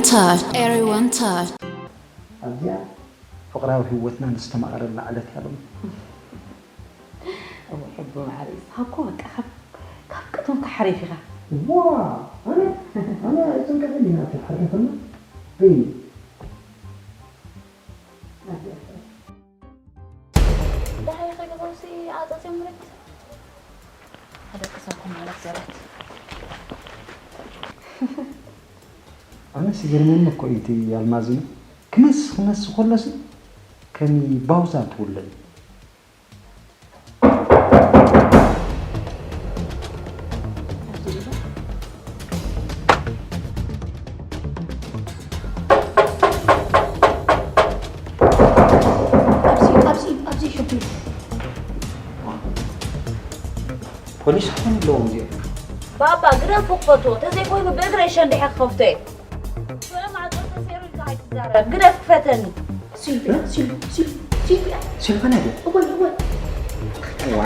Touch, everyone touch. ኣብዚኣ ፍቕራዊ ህይወትና ንስተማቐረላ ዕለት እያ ሎሚ። እወ ሕቡ ማዕረ ንስኻ እኮ በቃ ካብ ካብ ቅድምካ ሓሪፍ ኢኻ። ዋ ኣነ ኣነ ኣይጭንቀተኒ ናተይ ሓሪፍና በይኒ። ደሃይ ከገባውሲ ኣጻጺ ምርት ኣደቅሳኩም ማለት ዘረት ኣነስ ይገርመኒ እኮ እዩ እቲ ኣልማዝና ክነስ ክነስ ከሎሲ ከም ባውዛ ትውለድ። ኣብዚ ኣብዚ ኣብዚ ሕቡ ፖሊስ ክኾኑ ኣለዎም እዚኦም። ባባ ግደፉ ክፈትዎ፣ ተዘይኮይኑ ብእግረይ ሸንዲሐ ክኸፍቶ እየ። ወረ ማዕጾ ተሰይሩ ኢልካ ኣይትዛረብ፣ ግደፍ ክፈተኒ። ሲልቪያ፣ ሲልቪያ፣ ሲልቪያ፣ ሲልቪያ። ሲልፈና ድያ? እወይ፣ እወይ። እዋ።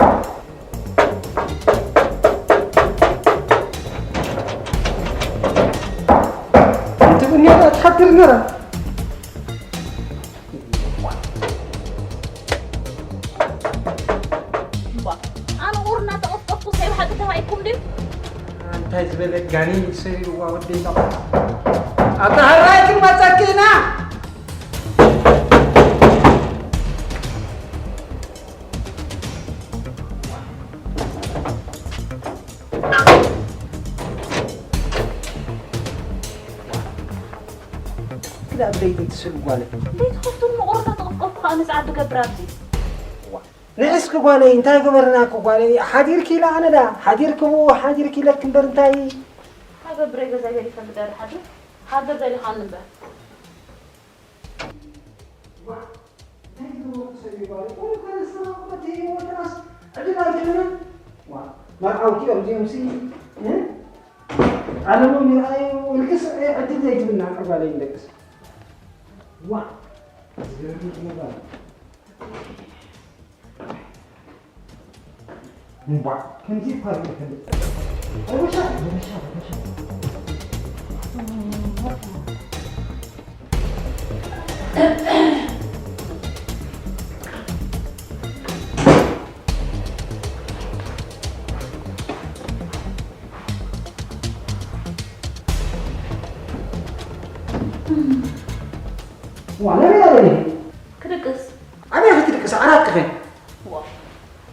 እንተ ብንያት ኣትሓድር ነራ። ኣነ ቁር እናተቐፍቀፍኩ ሰብ ሓቂ ተባኢኩም ድዩ? እንታይ ዝበለ ጋኔን እዩ ሰሪርዋ ወደይ። ኣታ ሕራይ ክንመፀኪ ኢና። ክዳ ብደይ ቤት ስል ጓለ ዘይትኸፍቱን ምቑር እናተቐፍቀፍኩ ከዓ ነፃ ድገብር ኣብዚ ንዕስኪ ጓለይ እንታይ ገበርናኪ ጓለይ ሓዲርኪ ኢለ ኣነ ዳ ሓዲርኪ ብኡ ሓዲርኪ ኢለኪ እምበር እንታይ ሃገር ብረይ ገዛ ገዲፈ ምደር ሓድር ሃገር ደሊኻኒ እምበር እንታይ ገበርኩ ሰብ እዩ ጓለይ ቁም ከነሰማቅበት ህይወትናስ ዕድል ኣይትብልን መርዓውቲ እዮም እዚኦም ሲ ዓለሞም ይርኣዩ ኢልክስ ዕድል ዘይትብልና ዕርባለይ ንደቅስ ዋ ዝገርም ነገር እምቧ ከምዚ እኳ ዘይፈልጥ ረበሻ ረበሻ ረበሻ ዋላ ያ ክድቅስ ኣበይ ክትድቅስ ዓራት ክኸ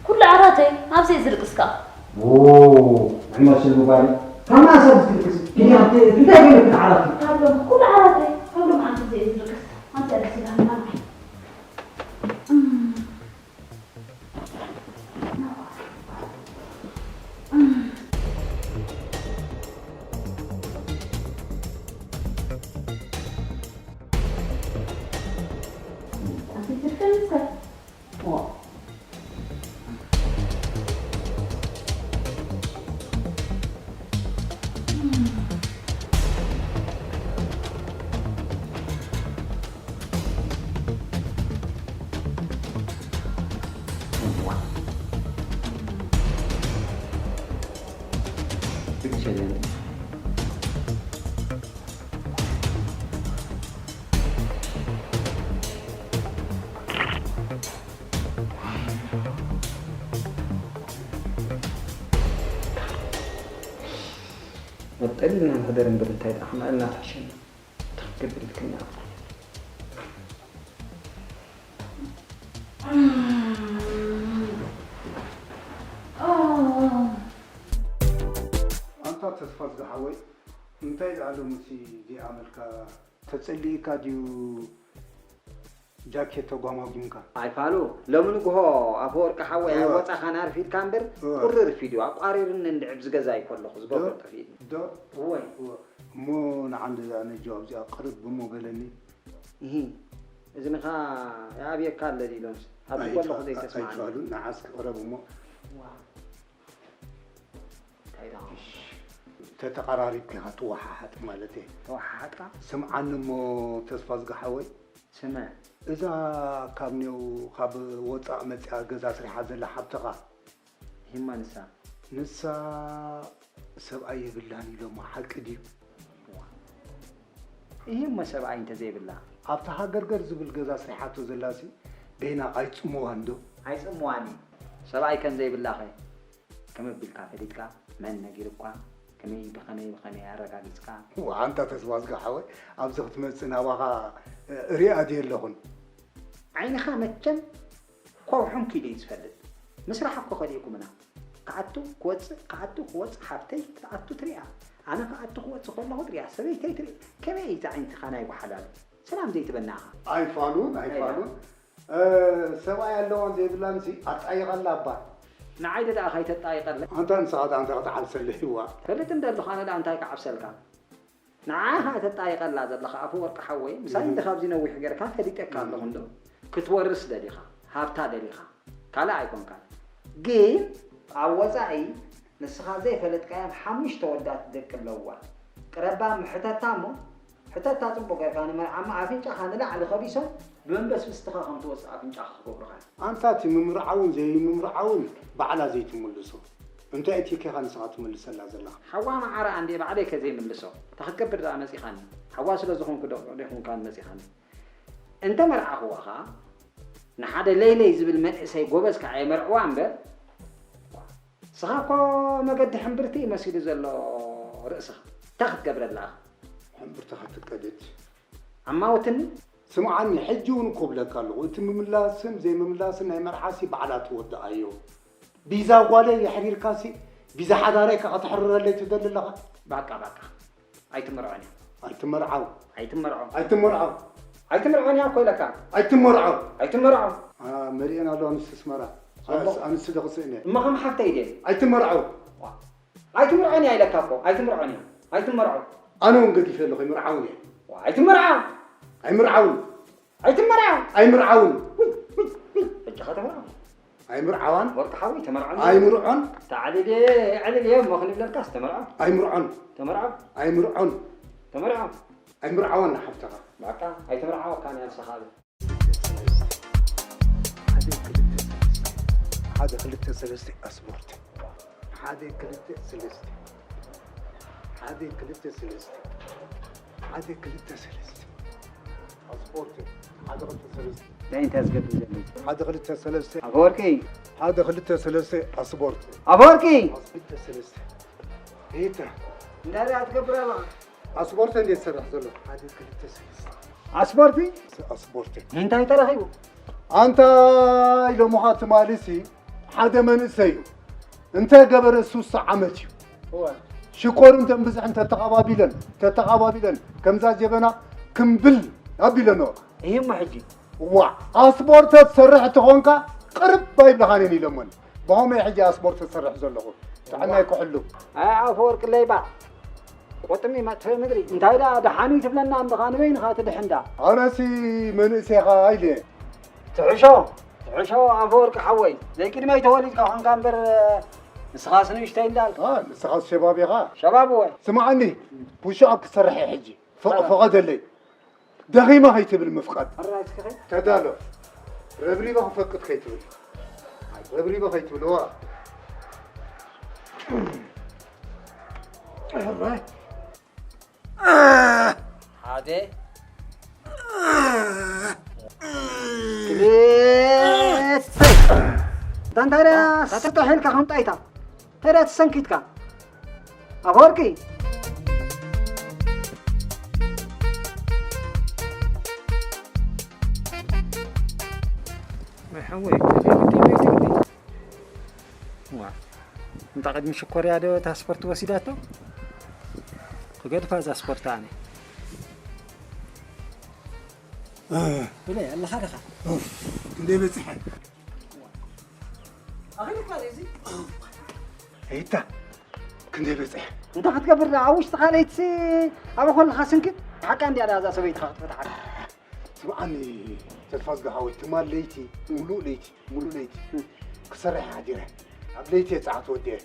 ኩሉ ዓራተይ ኣብዘይ ዝድቅስ ከኣ ንመስል ምባል ካብ ማእሰር ዝድቅስ እንታይ ገይርክ ዓራት ካብሎም ኩሉ ዓራተይ ካብሎም ዓንቲ ዘይ ዝድቅስ ኣንተ ደስ ይላል ወጠን ኢልና ንሕደር እምበር እንታይ ደኣ ክምዕልና ተሕሸና ትኽክል ኢልክና ኣንታ ተስፋ ዝሓወይ እንታይ ደኣ ሎምሲ ዘይኣመልካ ተጸሊእካ ድዩ ጃኬት ተጓማጒምካ። ኣይፋሉ ሎሚ ንግሆ ኣፈወርቂ ሓወይ ኣይወጻኻን ኣርፊድካ እምበር ቁሪ ርፊድ እዩ ኣቋሪርኒ እንድዒ ኣብዚ ገዛ ኣይኮለኹ ዝገብሮ ጠፊእኒ። ዶ? እወ። እሞ ንዓንዲ እዛ ነጃ ኣብዚኣ ቅርብ እሞ በለኒ። እሂ እዝንኻ ይኣብየካ ኣለኒ ኢሎምስ ኣብዚ ኮለኹ ዘይተስምዓኒ። ኣይፋሉ ንዓስ ቅረብ እሞ። እንታይ ኢኻ? ተተቓራሪብካ ኢኻ ትወሓሓጥ ማለት እየ። ተወሓሓጥካ? ስምዓኒ እሞ ተስፋዝጊ ሓወይ። ስምዕ። እዛ ካብ ኔው ካብ ወጻእ መጺኣ ገዛ ስሪሓ ዘላ ሓብትኻ። ሂማ ንሳ። ንሳ ሰብኣይ የብላን ኢሎማ ሓቂ ድዩ? እሂ እሞ ሰብኣይ እንተዘይብላ? ኣብቲ ሃገርገር ዝብል ገዛ ኣስሪሓቶ ዘላሲ በይና ኣይጽምዋን ዶ? ኣይጽምዋን እዩ። ሰብኣይ ከም ዘይብላኸ ከመይ ኣቢልካ ፈሊጥካ? መን ነጊሩካ? ከመይ ብኸመይ ብኸመይ ኣረጋጊጽካ? ዋ፣ ኣንታ ተስፋዝጊ ሓወይ፣ ኣብዚ ክትመጽእ ናባኻ፣ እ፣ ሪኣ ድየ ኣለኹን? ዓይንኻ መቸም ኮውሑም ኪዱ እዩ ዝፈልጥ። ምስራሕ እኮ ከሊእኩምና። ክኣቱ ክወጽእ፣ ክኣቱ ክወጽእ፣ ሓብተይ ክትኣቱ ትሪኣ። ኣነ ክኣቱ ክወጽእ ከለኹ ትሪኣ፣ ሰበይተይ ትሪኣ። ከመይ እዩ እዚ ዓይንትኻ ናይ ጓሓላሉ? ሰላም ዘይትበና ኢኻ። ኣይፋሉን፣ ኣይፋሉን። እ፣ ሰብኣይ ኣለዋን ዘይብላንሲ ኣጣይቐላ እባ። ንዓይ ደኣ ከይተጣይቐለይ። ኣንታ ንስኻ ደኣ እንታይ ክትዓብሰለይ? ዋ። ፈልጥ እንደ ኣለኹ ኣነ ደኣ እንታይ ክዓብሰልካ? ንዓኻ ተጣይቐላ ዘለኻ ኣፈወርቂ ሓወይ፣ ምሳይ እንደ ካብዚ ነዊሕ ጌርካ ፈሊጠካ ኣለኹ እንዶ። ክትወርስ ደሊኻ፣ ሃብታ ደሊኻ፣ ካልእ ኣይኮንካን። ግን ኣብ ወጻኢ ንስኻ ዘይፈለጥካዮም ሓሙሽተ ወዳት ደቂ ኣለዋ። ቅረባ፣ ምሕተታ እሞ፣ ሕተታ ጽቡቕ ጌርካ፣ ንመርዓማ ኣፍንጫኻ ንላዕሊ ከቢሶም ብመንበስብስትኻ ከም ትወጽእ ኣፍንጫኻ ክገብሩኻ። ኣንታ እቲ ምምርዓውን ዘይምምርዓውን ባዕላ ዘይትምልሶ። እንታይ እቲኬኻ ንስኻ ትምልሰላ ዘለኻ? ሓዋ መዓራ እንዴ ባዕለይ ከ ዘይምልሶ? እንታይ ክትገብር ደኣ መጺኻኒ? ሓዋ ስለ ዝኾንኩ ዶ ዘይኮንካን መጺኻኒ? እንተ መርዓኽዋ ኸኣ፣ ንሓደ ለይለይ ዝብል መንእሰይ ጎበዝ ከኣ የመርዕዋ እምበር፣ ንስኻ እኮ መገዲ ሕምብርቲ እዩ መሲሉ ዘሎ ርእስኻ። እንታይ ክትገብረላ ኢኻ? ሕምብርቲ ክትቀድድ። ኣማውትኒ? ስምዓኒ፣ ሕጂ እውን እኮ እብለካ ኣለኹ፣ እቲ ምምላስን ዘይምምላስን ናይ መርዓሲ ባዕላ ትወድኣዮ። ቢዛ ጓለይ የሕሪርካሲ፣ ቢዛ ሓዳረይ ከ ከተሕርረለይ ትደሊ ኣለኻ? ባቃ፣ ባቃ። ኣይትመርዖን እያ። ኣይትመርዓው። ኣይትመርዖ። ኣይትመርዓው። ኣይትመርዖን እያ እኮ ኢለካ። ኣይትመርዓው። ኣይትመርዖ። ኣ፣ መሪኤን ኣለዋ ኣንስቲ ኣስመራ። ጽቡቕ። ኣንስ-፣ ኣንስቲ ዶ ክስእን እየ? እሞ ከም ሓፍተይ ድየ? ኣይትመርዓው። ዋ። ኣይትምርዖን እያ ኢለካ እኮ። ኣይትምርዖን እያ። ኣይትመርዖ። ኣነ እውን ገዲፈ ኣለኹ፣ ኣይምርዓውን እየ። ዋ፣ ኣይትመርዓ። ኣይምርዓውን። ኣይትመርዓ። ኣይምርዓውን። ውይ፣ ውይ፣ ውይ። ሕጂ ኸ ተመርዖ። ኣይምርዓዋን። ወርቂ ሓወይ፣ ተመርዖ። ኣይምርዖን። ተዓሊል እየ፣ የዕልል እየ እሞ ክንብለልካስ ተመርዖ። ኣይምርዖን። ተመርዖ። ኣይምርዖን። ተመርዖ። ኣይምርዓዋን ንሓፍትኻ። በቃ፣ ኣይትምርዓወካን እያ ንስኻ። ሓደ፣ ክልተ፣ ሰለስተ። ሓደ፣ ክልተ፣ ሰለስተ፣ ኣስፖርት። ሓደ፣ ክልተ፣ ሰለስተ። ሓደ፣ ክልተ፣ ሰለስተ። ሓደ፣ ክልተ፣ ሰለስተ። ኣስፖርት። ሓደ፣ ክልተ፣ ሰለስተ። እንታይ እንታይ ዝገብር ዘሎ? ሓደ፣ ክልተ፣ ሰለስተ። ኣፈወርቂ። ሓደ፣ ክልተ፣ ሰለስተ፣ ኣስፖርት። ኣፈወርቂ። ሓደ፣ ክልተ፣ ሰለስተ። ይታ። እንታይ ደኣ ትገብር ኣለኻ? ኣስፖርት እንዴት ትሰርሕ ዘሎ? ሓደ፣ ክልተ፣ ሰለስተ። ኣስፖርቲ? ኣስፖርት። እንታይ ተረኺቡ? ኣንታ ኢሎምኻ ትማሊሲ ሓደ መንእሰይ እዩ። እንተ ገበረ ሱሳ ዓመት እዩ። እወ። ሽኮር እንተ ብዝሕ እንተ ተቐባቢለን፣ ተተቐባቢለን፣ ከምዛ ጀበና ክምብል ኣቢለንኦ። ይህሞ ሕጂ? ዋ፣ ኣስፖርት ትሰርሕ ተኾንካ ቅርብ ኣይብልኻን እየን ኢሎመን። ብኸመይ ሕጂ ኣስፖርት ትሰርሕ ዘለኹ? ጥዕናይ ክሕሉ። ኣይ ኣፈወርቂ ለይባ። ቁጥሚ መጥፍኢ ምድሪ። እንታይ ደኣ ደሓን እዩ ትብለና እንድኻ ንበይንኻ ትድሕን ደኣ። ኣነሲ መንእሰይኻ ኢለ። ትሕሾ፣ ትሕሾ ኣፈወርቂ ሓወይ። ዘይቅድመይ ተወሊድካ ኾንካ እምበር ንስኻስ ንእሽተይ እንዳልካ። ኣ፣ ንስኻስ ሸባብ ኢኻ። ሸባብ እወ። ስምዓኒ፣ ፑሽ ኣፕ ክሰርሕ እየ ሕጂ። ፈቐ-፣ ፈቐደለይ። ደኺመ ከይትብል ምፍቃድ። ኣራይ እስኪ ኸይ። ተዳሎ። ረብሪበ ክፈቅድ ከይትብል። ረብሪበ ከይትብል፣ እዋ። ኣራይ። ሓደ። ክልተ። እንታይ ደኣ ተተሒልካ ከም ጣይታ? እንታይ ደኣ ተሰንኪትካ? ኣፈወርቂ። ወይ ሓወይ፣ ግዲ፣ ግዲ፣ ግዲ፣ ግዲ። ዋ፣ እንታ ቅድሚ ሽኮርያ ዶ እታ ስፖርት ወሲዳቶ? ክገድፋ እዛ ስፖርት ኣነ። እ። ብለ፣ ኣለኻ ደኻ? ኡፍ፣ ክንደይ በጽሐ? ኣኺልካ እዚ? እይታ፣ ክንደይ በጽሐ? እንታይ ክትገብር ደኣ? ኣብ ውሽጥኻ ለይትሲ ኣበይ ኮለኻ ስንክት? ሓቃ እንድያ ደኣ እዛ ሰበይትኻ ክትፈትሓካ። ስምዓኒ፣ ተስፋዝጊ ሓወይ፣ ትማል ለይቲ፣ ሙሉእ ለይቲ፣ ሙሉእ ለይቲ እም። ክሰርሕ ሓዲረ። ኣብ ለይቲ እየ ጸዓት ወዲአ።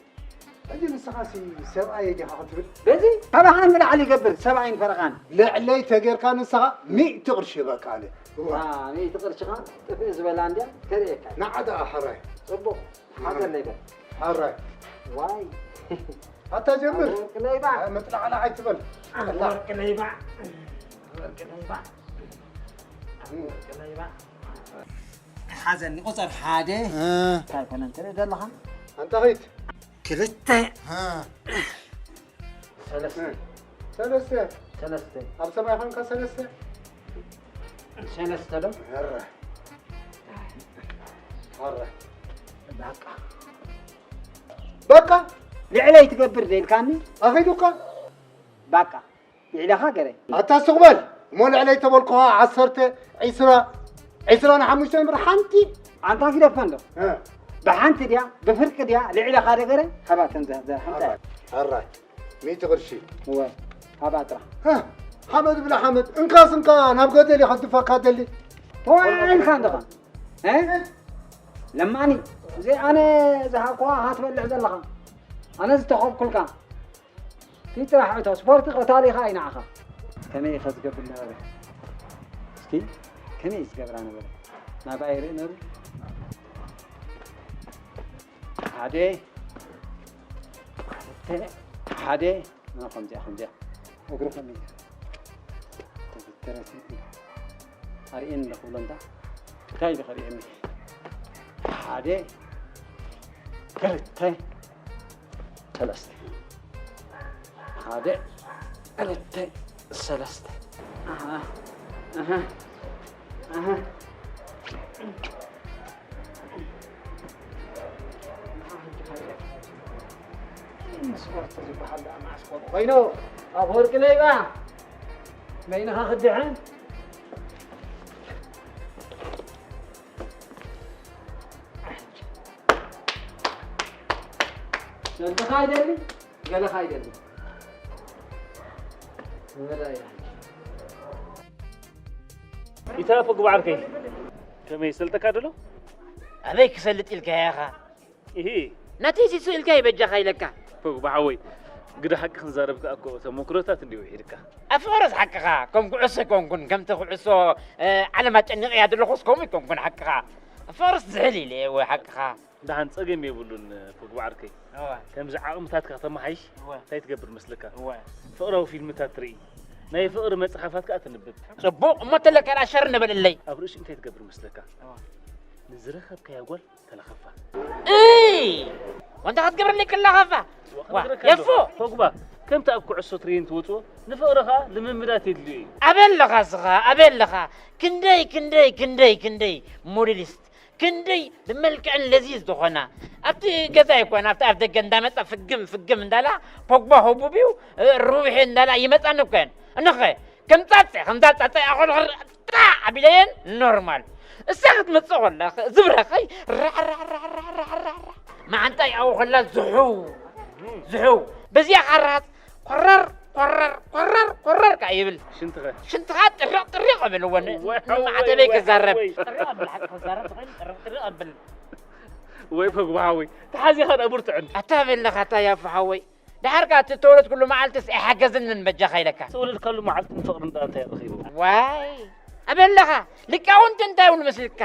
ሕጂ ንስኻሲ ሰብኣይ ዲኻ ክትብል? በዚ ካባኻ ንላዕሊ ይገብር ሰብኣይን ፈረቓን። ልዕለይ ተጌርካ ንስኻ ሚእቲ ቅርሺ ህበካ ኣነ። እዋ። አ፣ ሚእቲ ቅርሽኻ ጥፍእ ዝበላ እንድያ ተርእየካ። ንዓ ደኣ ሕራይ። ጽቡቕ። ሓዘለይ በል። ሕራይ። ዋይ። ኣታ ጀምር። ወርቂ ለይባ። ኣይ፣ መጥላዕላዕ ኣይትበል። ወርቂ ለይባ። ወርቅነይ ባዕ። ወርቅነይ ባዕ። ሓዘኒ ቁፅር ሓደ። እንታይ ኮነ እንትርኢ ዘለኻ? ኣንታ ኸይት ክልተ ሰለስተ ሰለስተ ሰለስተ ኣብ ሰማይ ኾንካ ሰለስተ ሰለስተ ዶ ኧረ ኧረ በቃ በቃ ልዕለይ ትገብር ዘይልካኒ ኣኺዱካ በቃ ልዕለኻ ገረ ኣታ ስቕ በል እሞ ልዕለይ ተበልኩኻ ዓሰርተ ዒስራ ዒስራን ሓሙሽተን ብር ሓንቲ ኣንታ ግደፈ እንዶ እ፣ ብሓንቲ ድያ ብፍርቂ ድያ ልዕለኻ ደገረ ሃባተን ዘምፃ ኣራይ ሚእቲ ቅርሺ እወ ሃባ ጥራ እ፣ ሓመድ ብላ ሓመድ እንካስ እንካ ናብ ገደል ይኸድፈካ ደሊ ተዋዒልካ እንደኻ እ? ለማኒ እዚ ኣነ ዝሃብኩዋ ሃ ትበልዕ ዘለኻ ኣነ ዝተኸብኩልካ እቲ ጥራሕ እቶ ስፖርት ቀታሊኻ እዩ ንዓኻ ከመይ ኢኸ ዝገብር ነበረ እስኪ ከመይ እዩ ዝገብራ ነበረ ናባይ ርኢ ነሩ ሓደ ክልተ ሓደ ና ከምዚኣ ከምዚኣ እግሩ ከመይ ተበተረት ኣርእየኒ ክብሎ እንዳ እንታይ ኢሉ ከርእየኒ ሓደ ክልተ ሰለስተ ሓደ ክልተ ሰለስተ ኣሃ ኣሃ ኣሃ ስፖርት ዝበሃል ደኣ መዓስ ኮኑ ኮይኑ ኣብ ወርቂ ለይባ በይንኻ ክድሕን ሰልጥኻ ኣይደሊ ገለኻ ኣይደሊ ዝበላ እያ ይታፈ ጉባዕርከይ ከመይ ይሰልጠካ ደሎ ኣበይ ክሰልጥ ኢልካያ ኢኻ ይሂ ናተይ ሲሱ ኢልካ ይበጃኻ ኢለካ ፎግባ ሓወይ ግዳ ሓቂ ክንዛረብ ከኣ እኮ ተመክሮታት እንዲ ውሒድካ ኣብ ፍቕርስ ሓቅኻ ከም ኩዕሶ ኣይኮንኩን ከምቲ ኩዕሶ እ፣ ዓለም ኣጨኒቕያ ዘለኹስ ከምኡ ኣይኮንኩን ሓቅኻ ኣብ ፍቕርስ ዝሕል ኢለ እወ ሓቅኻ ደሓን ጸገም የብሉን ፎግባ ዓርከይ እወ ከምዚ ዓቕምታትካ ከተመሓይሽ እወ እንታይ ትገብር መስለካ እወ ፍቕራዊ ፊልምታት ትርኢ ናይ ፍቕሪ መጽሓፋት ከኣ ትንብብ ጽቡቕ እሞ ተለካ ደኣ ሸር ንበለለይ ኣብ ርእሲ እንታይ ትገብር መስለካ እወ ንዝረኸብካያ ጓል ተለኸፋ እይ ወንታ ክትገብረለይ ክለኸፋ ዋ የፎ ፎግባ ከምቲ ኣብ ኩዕሶ ትሬን ትወፅኦ ንፍቕሪ ኸዓ ልምምዳት የድልዮ እዩ ኣበይ ኣለኻ እስኻ ኣበይ ኣለኻ ክንደይ ክንደይ ክንደይ ክንደይ ሞዴሊስት ክንደይ ብመልክዕን ለዚዝ ዝኾና ኣብቲ ገዛ ይኮን ኣብቲ ኣብ ደገ እንዳመፃ ፍግም ፍግም እንዳላ ፖግባ ሆቡብ እዩ ሩብሒ እንዳላ ይመፃኒ እኮ እየን እንኸ ከም ፃፀ ከምዛ ፃፀ ኣኾልኽር ጣዕ ኣቢለየን ኖርማል እሳ ክትመፅእ ኮላ ዝብረኸይ ራዕራዕራዕራዕራዕራዕ መዓንጣ ይኣው ኮላ ዝሕው ዝሕው በዚኣ ካራት ኮረር ኮረር ኮረር ኮረር ካ ይብል ሽንትኸ ሽንትኻ ጥርቕ ጥርቕ እብል እወ ን- ወይ ንማዕተበይ ወይ ክዛረብ ወይ። ጥርቕ እብል ሓቂ ክዛረብ ተኾይኑ ጥርቕ ጥርቕ እብል ወይ ፈግባ ሓወይ ተሓዚኻ ዳ ብርትዕን ኣታ በለኻ ኣታ ያፉ ሓወይ ድሓር ካ እቲ ተወለድኩሉ መዓልትስ ኣይሓገዝንን በጃኻ ኢለካ ተወለድካሉ መዓልቲ ንፍቕሪ እንዳ እንታይ ረኺቡ ዋይ ኣበለኻ ሊቃውንቲ እንታይ ይብሉ መስልካ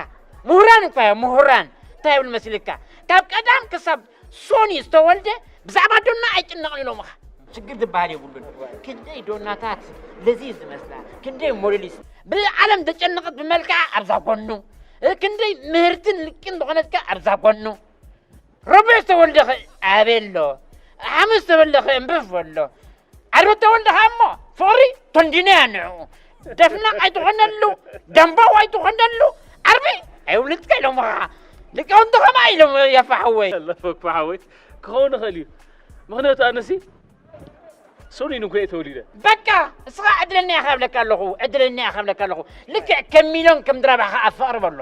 ምሁራን እኳ እዮም ምሁራን እንታይ ይብሉ መስልካ ካብ ቀዳም ክሳብ ሶኒ ዝተወልደ ብዛዕባ ዶና ኣይጭነቕን ኢሎምኻ ችግር ዝበሃል የብሉን ክንደይ ዶናታት ለዚ ዝመስላ ክንደይ ሞዴሊስት ብዓለም ዘጨነቐት ብመልክዓ ኣብዛ ጎኑ ክንደይ ምህርትን ልቅን ዝኾነትካ ኣብዛ ጎኑ ረቡዕ ዝተወልደ ኸ ኣበይ ኣሎ ሓሙስ ዝተወልደ ኸ እምብፍ ኣሎ ዓርቢ ተወልደ ኸ እሞ ፍቕሪ ተንዲኖ እያ ንዕኡ ደፍናቕ ኣይትኾነሉ ደንባው ኣይትኾነሉ ዓርቢ ኣይውልድካ ኢሎም ኸዓ ሊቃውንቲ ኸማ ኢሎም የፋ ሓወይ ለፈኩ ሓወይ ክኸውን ይኽእል እዩ ምኽንያቱ ኣነሲ ሶኒን እኮ እየ ተወሊደ በቃ እስኻ ዕድለኛ ኢኻ እብለካ ኣለኹ ዕድለኛ ኢኻ እብለካ ኣለኹ ልክዕ ከም ሚሎን ከም ድራባኻ ኣብ ፍቕሪ በሎ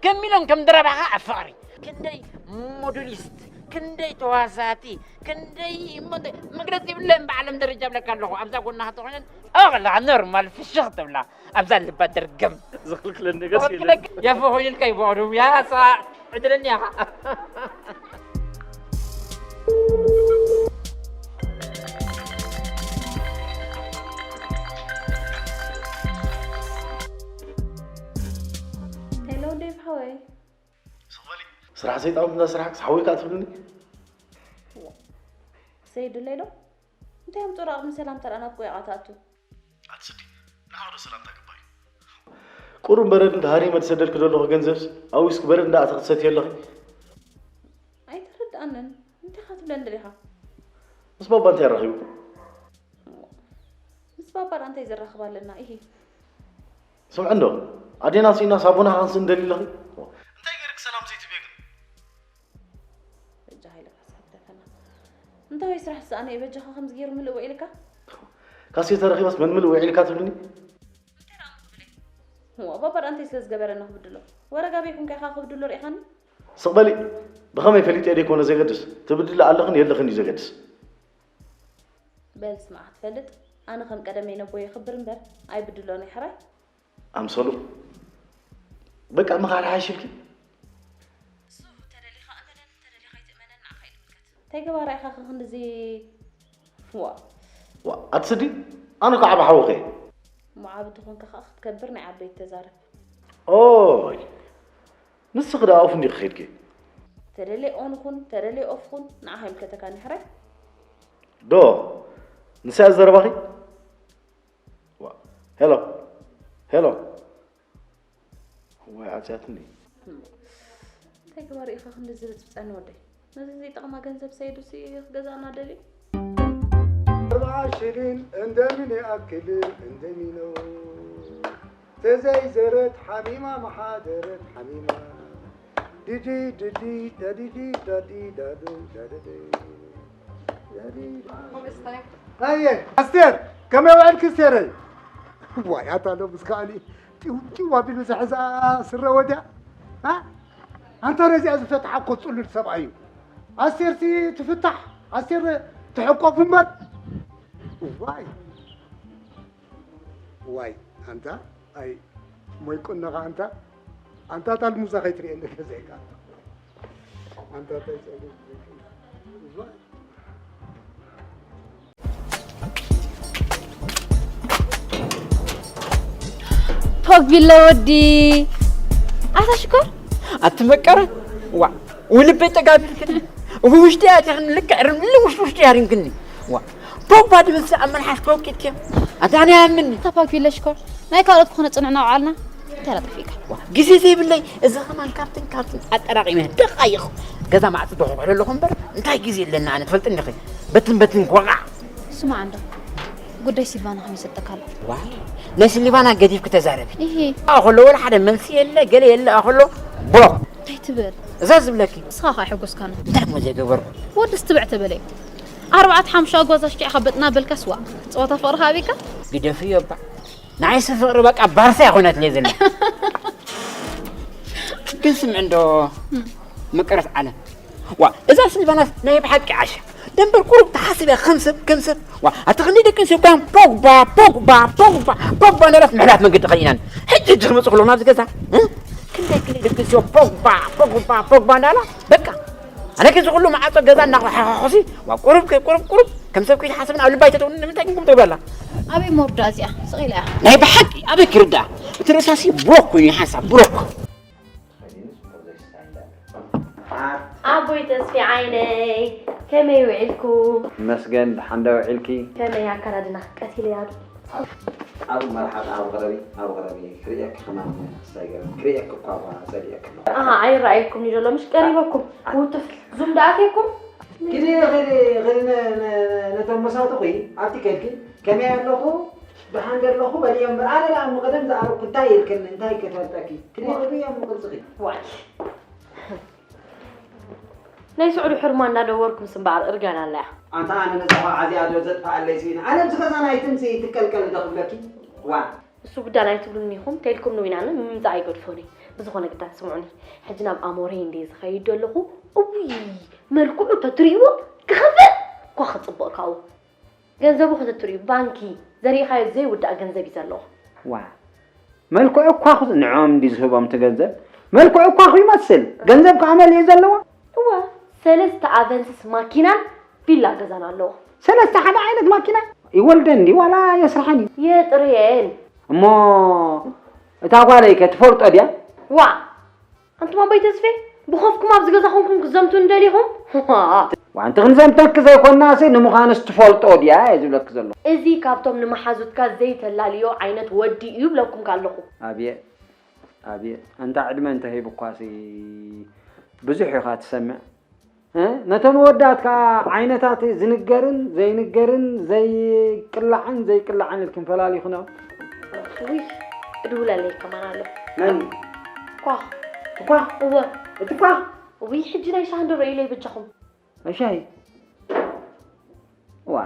ከም ሚሎን ከም ድራባኻ ኣብ ፍቕሪ ክንደይ ሞዴሊስት ክንደይ ተዋሳእቲ ክንደይ እሞ እንደ- መግለፂ ይብለን ብዓለም ደረጃ እብለካ ኣለኹ ኣብዛ ጎናኻ ተኾይነን ኣቕላ ኖርማል ፍሽኽ ትብላ ኣብዛ ልባ ደርገም ዝኽልክለን ነገር የለን ወርቅነክ ያፎ ኮይልካ ይበቕዱ ያሳ ዕድለኛ ኢኻ ሄሎ ዴቭ ሓወይ ስራሕ ሰይጣን እንዳ ስራሕ ክስ ሓወይ ከዓ ትብልኒ ሰይድለይ ዶ እንታይ እዮም ጦር ኣቕሚ ሰላም ተረኣናት ቆያቓ ትኣቱ ኣትስዲ ንሓዶ ሰላም ቁሩብ በረድ እንዳ ሃሪመ ትሰደልኪ ዘለኹ ገንዘብስ ኣብ ዊስኪ በረድ እንዳ ኣተኽትሰትዮ ኣለኺ። ኣይተረድኣንን። እንታይ ኢኻ ትብለኒ ደሊኻ? ምስ ባባ እንታይ ኣራኺቡ? ምስ ባባ ደኣ እንታይ ዘራኽብ ኣለና? ኢሂ። ስምዒ እንዶ ኣዴና ስኢና ሳቦና ክንስእ እንደሊ ኣለኺ። እንታይ ገይርክ ሰላም ዘይትብየ ግን? በጃኻ ኢለካ ስሓብ ተፈና። እንታይ ወይ ስራሕ ዝሰኣነ እዩ በጃኻ ከምዚ ገይሩ ምልእ ውዒልካ? ካሴ ተረኺባስ መን ምልእ ውዒልካ ትብልኒ? እንታይ ደኣ ምኽብል እየ? እዋ ባባ ደኣ እንታይ ስለ ዝገበረና ክብድሎ? ወረጋ በይኩንካ ኢኻ ክብድሎ ርኢኻኒ? ስቕ በሊ። ብኸመይ ፈሊጠ ደይኮነ ዘገድስ፣ ትብድሊ ኣለኽን የለኽን እዩ ዘገድስ። በል ስማዕ ክትፈልጥ፣ ኣነ ከም ቀደመይ ነቦይ የኽብር እምበር ኣይብድሎን እየ ሕራይ። ኣምሰሉ በቃ ምኻድ ሓይሽልኪ። እሱ ተደሊኻ እመነን ተደሊኻ ኣይትእመነን ንዓኻ እዩ ዝምልከት። እንታይ ገባራ ኢኻ ከ ክንድዚ ዋ ዋ ኣትስዲ ኣነ እኮ ዓቢ ሓውኺ እየ። እሞ ዓቢ ተኾንካ ከኣ ክትከብር ናይ ዓበይቲ ተዛረብ። ኦይ ንስኺ ደኣ ኦፍ እንዲኺ ኸይድኪ። ተደልየ ኦን ኹን ተደልየ ኦፍ ኹን ንዓኻ ይምልከተካኒ ሕራይ። ዶ ንሳ እያ ዘረባኺ? ዋ ሄሎ ሄሎ ወይ ዓጽያትኒ። እንታይ ግባር ኢኻ ክንዲ ዝብጽብጸኒ ወደይ? ነዚ ዘይጠቕማ ገንዘብ ሰይዱሲ ክገዝኣና ደልዩ? أربعة شيلين اندميني أكل اندمينو تزيزرت حميمة محاضرت حميمة ديدي ديدي داديدي دادي دادو داددي دادي هاي أستير كم يوعدك أستير واي هاتا لو بسكاني ጢው ጢው ኣቢሉ ዝሕዛ ስረ ወዲያ ኣንታ ነዚኣ ዝፈትሓ እኮ ፅሉል ሰብኣይ እዩ ኣስቴርሲ ትፍታሕ ኣስቴር ትሕቆፍ እምበር ዋይ ዋይ ኣንታ ኣይ ሞይ ቁነኻ ኣንታ ኣንታ ታልሙዛ ከይትርእየኒ ገዛይካ ኣንታ እንታይ ፀሉ ፖግ ቢለ ወዲ ኣታ ሽኮር ኣቲ መቀረ ዋ ውልበይ ጠጋቢርክኒ ውሽጢ ኣቲኽኒ ልክዕ ርምሊ ውሽጢ ውሽጢ ያሪምክኒ ዋ ፖግባ ድብል ኣብ መልሓስ ከውቂትኪ ኣታ ኣነ ያምኒ ኣታ ፖግ ቢለ ሽኮር ናይ ካልኦት ክኾነ ፅንዕና ውዓልና እንታይ ጠፊእካ ግዜ ዘይብለይ እዚ ከማን ካብትን ካብትን ኣጠራቂመ ደቃይቕ ገዛ ማዕፅ ዶ ክውዕል ኣለኹ እምበር እንታይ ግዜ ኣለና ኣነ ትፈልጥኒ ኸ በትን በትን ክወቃዕ ስማዕ እንዶ ጉዳይ ሲልቫና ከመይ ሰጠካ ኣሎ ዋይ ናይ ስሊቫና ገዲፍኪ ተዛረቢ ይሄ ኣኸሎ ወላ ሓደ መልሲ የለ ገለ የለ ኣኸሎ ብሎክ እንታይ ትብል እዛ ዝብለኪ ንስኻ ኸ ሕጎስካኒ እንታይ እሞ ዘይገበርኩ ወዲ ስትብዕ ተበለይ ኣርባዕተ ሓሙሽተ ኣጓዛ ሽኪዕኻ በጥና በልካ ስዋ ፀወታ ፍቕርኻ ኣበይካ ግደፍዮ እባ ንዓይሲ ፍቕሪ በቃ ባርሳ እያ ኮይናትለይ ዘላ ግን ስምዒ እንዶ መቀረት ዓለም ዋ እዛ ስልቫናስ ናይ ብሓቂ ዓሻ ደንበር ቁሩብ ተሓስብ እያ ክምስብ ክምስብ ዋ ኣቲ ክንደይ ደቂ ኣንስትዮ ኳን ፖግባ ፖግባ ፖግባ ፖግባ እንዳላት ምሕላት መንገዲ ኸሊእናን ሕጂ ሕጂ ክመፁ ከለዉ ናብዚ ገዛ እ? ክንደይ ክንደይ ደቂ ኣንስትዮ ፖግባ ፖግባ ፖግባ እንዳላ በቃ ኣነ ግን ዝኩሉ መዓፆ ገዛ እናሓኾሲ ዋ ቁሩብ ከ- ቁሩብ ቁሩብ ከም ሰብ ከይትሓስብን ኣብ ልባ ኣይተተውኒ ንምንታይ ግን ከምትገብር ኣላ ኣበይ መወርዳ እዚኣ ስቕ ኢላ እያ ናይ ብሓቂ ኣበይ ክርዳ እቲ ርእሳሲ ብሮክ ኮይኑ ሓንሳብ ብሮክ ኣቦይ ተስፊ ዓይነይ ከመይ ውዒልኩ መስገን ድሓን ዶ ውዒልኪ ከመይ ኣከዳድና ቀቲለያ ዶ ኣብ መርሓት ኣብ ቕረቢ ኣብ ቕረቢ ክርእየኪ ከማን ክሳይ ገለ ክርእየኪ እኳ እኳ ጸሊኤኪ ኣለኹ ኣሃ ኣይረኣየኩምኒ ዘሎ ምሽ ቀሪበኩም ውትፍ ዙም ደኣትየኩም ክዲ ክዲ ክዲ ነቶም መሳጥቑ ኣብቲ ከልኪ ከመይ ኣለኹ ደሓን ዶ ኣለኹ በልዮ እምበር ኣነ ደኣ እሞ ቀደም ዝኣረኩ እንታይ ኢልክኒ እንታይ ክፈልጠኪ ክዲ ክዲ እሞ ቅርጽኺ ዋይ ናይ ስዑዲ ሕርማ እንዳደወርኩም ስምበኣር እርጋን ኣላ እያ ኣንታ ኣነ ነዛ ቆልዓ እዚኣ ዶ ዘጥፍኣለይ ስኢነ ኣነ ኣብዚ ገዛ ናይትንሲ ትቀልቀል ዶ ክብለኪ ዋ እሱ ግዳ ናይ ትብሉኒ ኢኹም ተልኩም ንዊናነ ምምፃእ ኣይገድፎን እዩ ብዝኾነ ግዳ ስምዑኒ ሕጂ ናብ ኣሞረይ እንደ ዝኸይድ ዘለኹ እውይ መልክዑ ተትርእይዎ ክኸፍእ እኳ ክፅብቕ ካብኡ ገንዘቡ ከተትርእዩ ባንኪ ዘሪእኻዮ ዘይውዳእ ገንዘብ እዩ ዘለዎ። ዋእ መልክዑ እኳ ንዖም ድዩ ዝህቦም እቲ ገንዘብ? መልክዑ እኳ ይመስል ገንዘብ ከኣ መሊኡ ዘለዎ። እወ ሰለስተ ኣቨንስስ ማኪናን ቪላ ገዛን ኣለዎ። ሰለስተ ሓደ ዓይነት ማኪና ይወልደን ድዩ ዋላ የስርሐን እዩ? የጥርየን። እሞ እታ ጓለይከ ትፈልጦ ድያ? ዋእ ኣንቱም ኣቦይ ተስፌ ብኸፍኩም ኣብዚ ገዛ ኮንኩም ክትዘምቱኒ ደሊኹም? ዋእ ኣንቲ ክንዘምተኪ ዘይኮንናሲ ንምዃንስ ትፈልጦ ድያ እየ ዝብለኪ ዘለኹ። እዚ ካብቶም ንመሓዙትካ ዘይተላልዮ ዓይነት ወዲ እዩ ይብለኩምካ ኣለኹ። ኣብየ ኣብየት፣ ኣንታ ዕድመ እንተሂቡኳሲ ብዙሕ ኢኻ ትሰምዕ። እ? ነተን ወዳት ከኣ ዓይነታት ዝንገርን ዘይንገርን ዘይቅላዕን ዘይቅላዕን ኢልክን ፈላሊኹኖ። ውይ፣ እድውለለይ ከማን ኣሎ። መን? ኳ ትኳ? እወ። እትኳ? ውይ፣ ሕጂ ናይ ሻሃ እንዶ ረኢለይ በጃኹም። እሻይ። ዋ።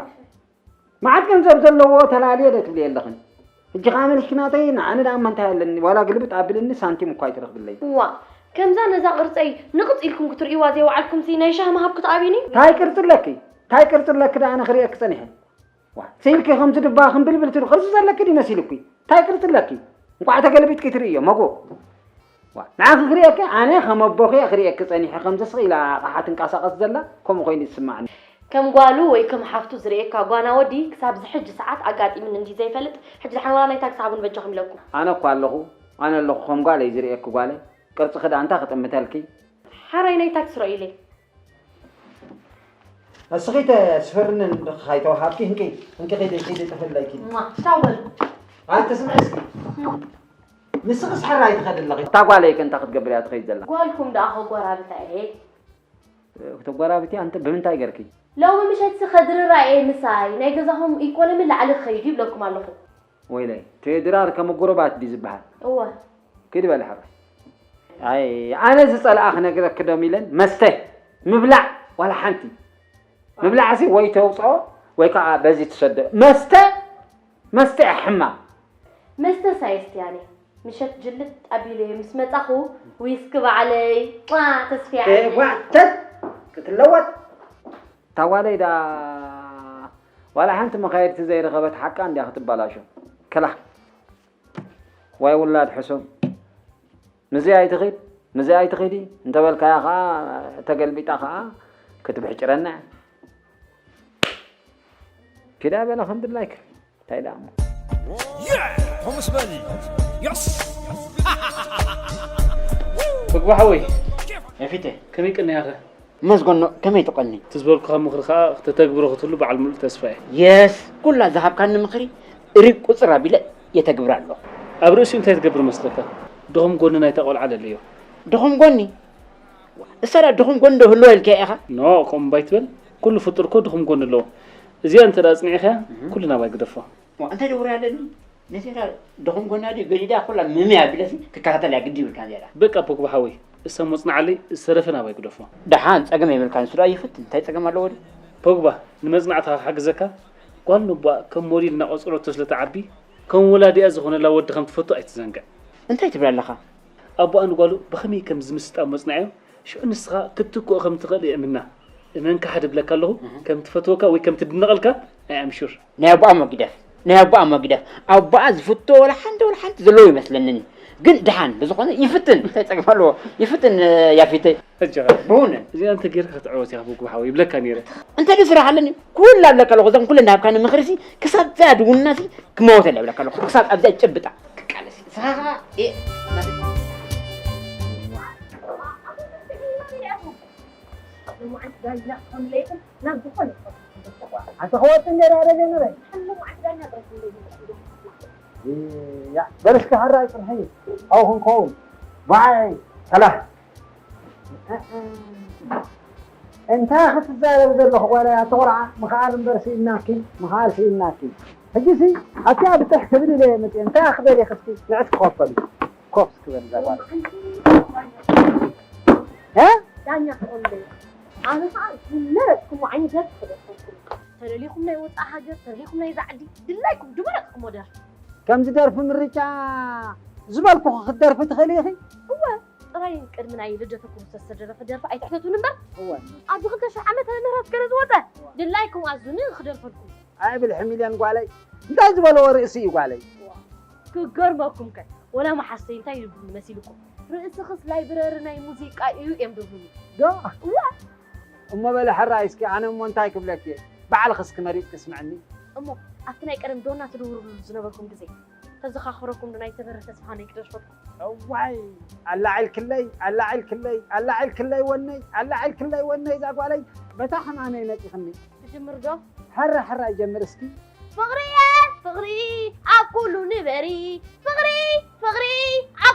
መዓት ገንዘብ ዘለዎ ተላልየ ዶ ትብሊ ኣለኽን? ሕጂ ከኣ መልሽኪ ናተይ፣ ንዓነ ደኣ እማ እንታይ ኣለኒ? ዋላ ግልብጥ ኣብልኒ ሳንቲም እኳ ኣይትረኽብለይ። ዋ፣ ከምዛ ነዛ ቅርጸይ ንቕጽ ኢልኩም ክትርእይዋ ዘይወዓልኩምሲ ናይ ሻሂ ምሃብ ክትኣብዩኒ? ታይ ቅርጺ ኣለኪ? ታይ ቅርጺ ኣለኪ ደኣ ኣነ ክርእየኪ ጸኒሐ? ዋ፣ ስኢልኪ ከምዚ ድባ ክምብልብል ትብሊ ቅርጺ ዘለኪ ድዩ መሲሉኪ? ታይ ቅርጺ ኣለኪ? እንቋዕ ተገልቢጥኪ ትርእዮ መጎ። ዋ፣ ንዓኺ ክርእየኪ፣ ኣነ ከም ኣቦኺ እየ ክርእየኪ ጸኒሐ፣ ከምዚ ስቕ ኢላ ኣቕሓ ትንቀሳቐስ ዘላ፣ ከምኡ ኮይኑ ይስምዓኒ። ከም ጓሉ ወይ ከም ሓፍቱ ዝርእየካ ጓና ወዲ ክሳብ ዝሕጂ ሰዓት ኣጋጢምኒ እንድዩ ዘይፈልጥ፣ ሕጂ ደሓን ዋላ ናይ ታክሲ ሃቡኒ በጃኹም ኢለኩም። ኣነ እኳ ኣለኹ፣ ኣነ ኣለኹ ከም ጓለይ ዝርእየኪ ጓለይ፣ ቅርጽኺ ደኣ እንታይ ክጥምተልኪ? ሓራይ ናይ ታክሲ ረእዩለይ። እስኺ ተስፈርኒ እንድኺ ካይተዋሃብኪ፣ እንኪ፣ እንኪ ኺዲ፣ ኺዲ ጥፍለይ ኪዲ። ማ፣ ቻው በል። ኣንተ ስምዒ እስኪ። ንስኽስ ሕራይ ትኸዲ ኣለኺ። እታ ጓለይ ከ እንታይ ክትገብር እያ ትኸይድ ዘላ? ጓልኩም ደኣ ከጎራብታ እየ። ተጎራብቲ ኣንተ ብምንታይ ገርኪ? ሎሚ ምሸትሲ ከድርራ እየ ምሳይ፣ ናይ ገዛኹም ኢኮኖሚ ላዕሊ ክኸይድ እዩ ይብለኩም ኣለኹ። ወይለይ፣ እቲ ድራር ከመጉሩባት ድዩ ዝበሃል? እወ። ኪዲ በሊ ሓራይ። ኣይ፣ ኣነ ዝጸልኣ ክነግረኪ ዶ ሚለን፣ መስተ፣ ምብላዕ ዋላ ሓንቲ። ምብላዕሲ ወይ ተውጽኦ ወይ ከኣ በዚ ትሰዶ። መስተ፣ መስተ እያ ሕማም። መስተ ሳየስቲያኒ፣ ምሸት ጅልጥ ኣቢለ ምስ መጻኹ ዊስኪ ባዕለይ። ዋ፣ ተስፍያ። ኤ፣ ዋ፣ ቸት፣ ክትለወጥ። ታዋለይ ዳ ዋላ ሓንቲ መኻየድቲ ዘይረኸበት ሓቃ እንድያ ክትበላሾ። ክላ። ዋይ ውላድ ሕሱም። ምዚ ኣይትኺድ፣ ምዚ ኣይትኺዲ እንተበልካያ ኸዓ ተገልቢጣ ኸዓ ክትብሕጭረና እያ። ኪዳ በላ ከም ድላይክ። እንታይ ደኣ እሞ። ሆምስ በል። የስ። ምግቢ ሓወይ፣ ያፊተ፣ ከመይ ቀኒኻ? መስገኖ፣ ከመይ ትቐኒ? እቲ ዝበልኩኻ ምኽሪ ኸኣ ክተተግብሮ ክትህሉ በዓል ምሉእ ተስፋ እየ። የስ፣ ኩላ ዝሃብካኒ ምኽሪ እርይ ቁጽር ኣቢለ የተግብራ ኣለኹ። ኣብ ርእሲኡ እንታይ ትገብር መስለካ? ድኹም ጎኒ ናይታ ቆልዓ ለልዮ። ድኹም ጎኒ? እሳ ደኣ ድኹም ጎኒ ዶ ህልዋ ኢልካያ ኢኻ? ኖ፣ ከምኡ እምባ ኣይትበል። ኩሉ ፍጡር እኮ ድኹም ጎኒ ኣለዎ። እዚኣ እንተ ደኣ ኣጽኒዕካያ፣ ኩሉ ናባይ ግደፎ። ዋ፣ እንታይ ደውሪ ኣለኒ? ነዚኣ ድኹም ጎና ድዩ ገዲዳ ኩላ ምምያ ኣቢለሲ ክከታተል እያ ግዲ ይብልካ ነዚኣ ደኣ። በቃ ፖግባ ሓወይ፣ እሳ ሞጽናዓለይ፣ ዝተረፈ ናባይ ግደፎ። ደሓን፣ ጸገም የብልካን፣ ንሱ ደኣ ይፍትን፣ እንታይ ጸገም ኣለዎ ድዩ? ፖግባ፣ ንመጽናዕትኻ ክሓግዘካ፣ ጓል ንቦኣ ከም ሞዴል እናቖጸረቶ ስለ ትዓቢ፣ ከም ወላዲኣ ዝኾነላ ወዲ ከም ትፈቱ ኣይትዘንግዕ። እንታይ ትብል ኣለኻ? ኣቦኣ ንጓሉ ብኸመይ ከም ዝምስጣ ሞጽናዓዮ፣ ሽዑ ንስኻ ክትትክኦ ከም ትኽእል እየ እምና። እመን ክሓድ እብለካ ኣለኹ፣ ከም ትፈትወካ ወይ ከም ትድነቐልካ I am sure። ናይ ኣቦኣ እሞ ግደፍ፣ ናይ ኣቦኣ እሞ ግደፍ። ኣቦኣ ዝፍቶ ወላ ሓንቲ ወላ ሓንቲ ዘለዎ ይመስለንን። ግን ደሓን ብዝኾነ ይፍትን፣ እንታይ ጸገም ኣለዎ? ይፍትን ያፊተይ። ኣጆኻ። ብእውነት። እዚኣ እንተ ጌርካ ክትዕወት ኢኻ ብጉ ሓወይ ይብለካ ነይረ። እንታይ ድዩ ስራሕ ኣለኒ? ኩላ እብለካ ኣለኹ፣ እዞም ኩለን ዝሃብካኒ ምኽሪ ሲ ክሳብ እዛ ድውና ሲ ክመወተላ እብለካ ኣለኹ። ክሳብ ኣብዚኣ ጭብጣ። ክቃለስ። ንስኻ ኸኣ ኤእ ማለት እዩ። ሎማዓንቲ ዳኛ ክኾን ለይኹም ናብ ዝኾነ ይኾን ኣንተ ኸወጥ እንደ ዳረገ ነበረ ሎማዓንቲ ዳኛ ጥራሕ ያ በለስኪ ሓራይ ጽንሐይ ኣው ክንከውን ባይ ሰላም እንታይ ክትዛረብ ዘለኹ ጓለይ ኣቲ ቆልዓ ምኽኣል እምበር ስኢንናኪ ምኽኣል ስኢንናኪ ሕጂሲ ኣብቲኣ ብጥሕ ክብል ኢለ እየ መፅየ እንታይ ክበል ኢኺ እስኪ ንዕስ ክኸፈሉ ኮፍ እስኪ በል እዛ ጓል እ ዳኛ ክቕልል ኣነ ከዓ ዝመረፅኩሞ ዓይነት ደርፊ ክደርፈኩም ተደሊኹም ናይ ወፃኢ ሃገር ተደሊኹም ናይዛ ዓዲ ድላይኩም ዝመረፅኩሞ ደርፊ ከምዚ ደርፊ ምርጫ ዝበልኩኺ ክትደርፊ ትኽእሊ ኢኺ እወ ጥራይ ቅድሚ ናይ ልደተ ክርስቶስ ዝተደረፈ ደርፊ ኣይትሕተቱኒ እምበር እወ ኣብዚ ክልተ ሽሕ ዓመተ ምህረት ገለ ዝወፀ ድላይኩም ኣዙኒ ክደርፈልኩም ኣይ ብልሒ ሚልዮን ጓለይ እንታይ ዝበለዎ ርእሲ እዩ ጓለይ ክገርመኩም ከ ወላ መሓሰይ እንታይ ይብሉኒ መሲልኩም ርእስኽስ ላይብረሪ ናይ ሙዚቃ እዩ እዮም ዝብሉኒ ዶ እዋ እሞ በለ ሕራይ እስኪ ኣነ እሞ እንታይ ክብለኪ እየ ባዕልኺ እስኪ መሪፅኪ ስምዕኒ እሞ ኣብቲ ናይ ቀደም ዶና ትድውርሉ ዝነበርኩም ግዜ ተዘኻኽረኩም ዶ ናይ ተበረ ተስፋሃነይ ክደርፈኩም እዋይ ኣላዒልክለይ ኣላዒልክለይ ኣላዒልክለይ ወነይ ኣላዒልክለይ ወነይ እዛ ጓለይ በታ ሕማመይ መፂኽኒ ትጅምር ዶ ሕራ ሕራ ይጀምር እስኪ ፍቕርየ ፍቕሪ ኣብ ኩሉ ንበሪ ፍቕሪ ፍቕሪ ኣብ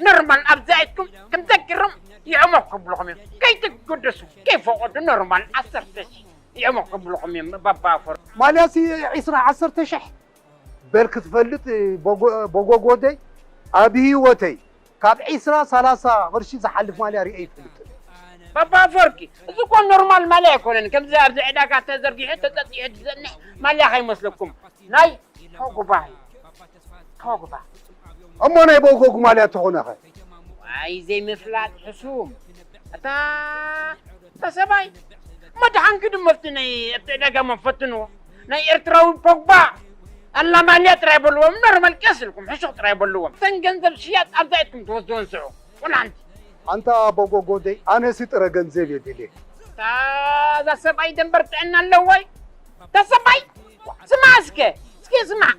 ኖርማል ኣብዛ ኢድኩም ከም ዘግርም ይዕሞ ከብልኹም እዮም። ከይትገደሱ፣ ከይፈቐዱ ኖርማል ዓሰርተ ሺሕ ይዕሞ ከብልኹም እዮም። ባባ ኣፈር። ማልያሲ ዒስራ ዓሰርተ ሺሕ በል ክትፈልጥ፣ በጎ-፣ በጎጎደይ ኣብ ህይወተይ ካብ ዒስራ ሰላሳ ቅርሺ ዝሓልፍ ማልያ ሪኤ ይፈልጥ። ባባ ኣፈወርቂ፣ እዚ እኮ ኖርማል ማልያ ኣይኮነን። ከምዚ ኣብዚ ዕዳጋ ተዘርጊሑ ተጸጺሑ ዝዘንሕ ማልያ ከይመስለኩም። ናይ ፖግባ እዩ። ፖግባ። እሞ ናይ በጎጉ ማልያ ተኾነ ኸ? ዋይ ዘይምፍላጥ ሕሱም። እታ እታ ሰብኣይ እሞ ደሓን ግድም ኣብቲ ናይ ኣብቲ ዕዳጋ እሞ ፈትንዎ። ናይ ኤርትራዊ ፖግባ ኣላ ማልያ ጥራይ በልዎም። ኖርማል ቀስ ኢልኩም ሕሹኽ ጥራይ በልዎም። እተን ገንዘብ ሽያጥ ኣብዛ ኢድኩም ትወስድወን ስዑ። ቁላንቲ። ኣንታ በጎጎደይ ኣነሲ ጥረ ገንዘብ እየ ድልየ። እታ እዛ ሰብኣይ ደንበር ጥዕና ኣለዋ እዩ። እታ ሰብኣይ ስማዕ እስከ፣ እስከ ስማዕ።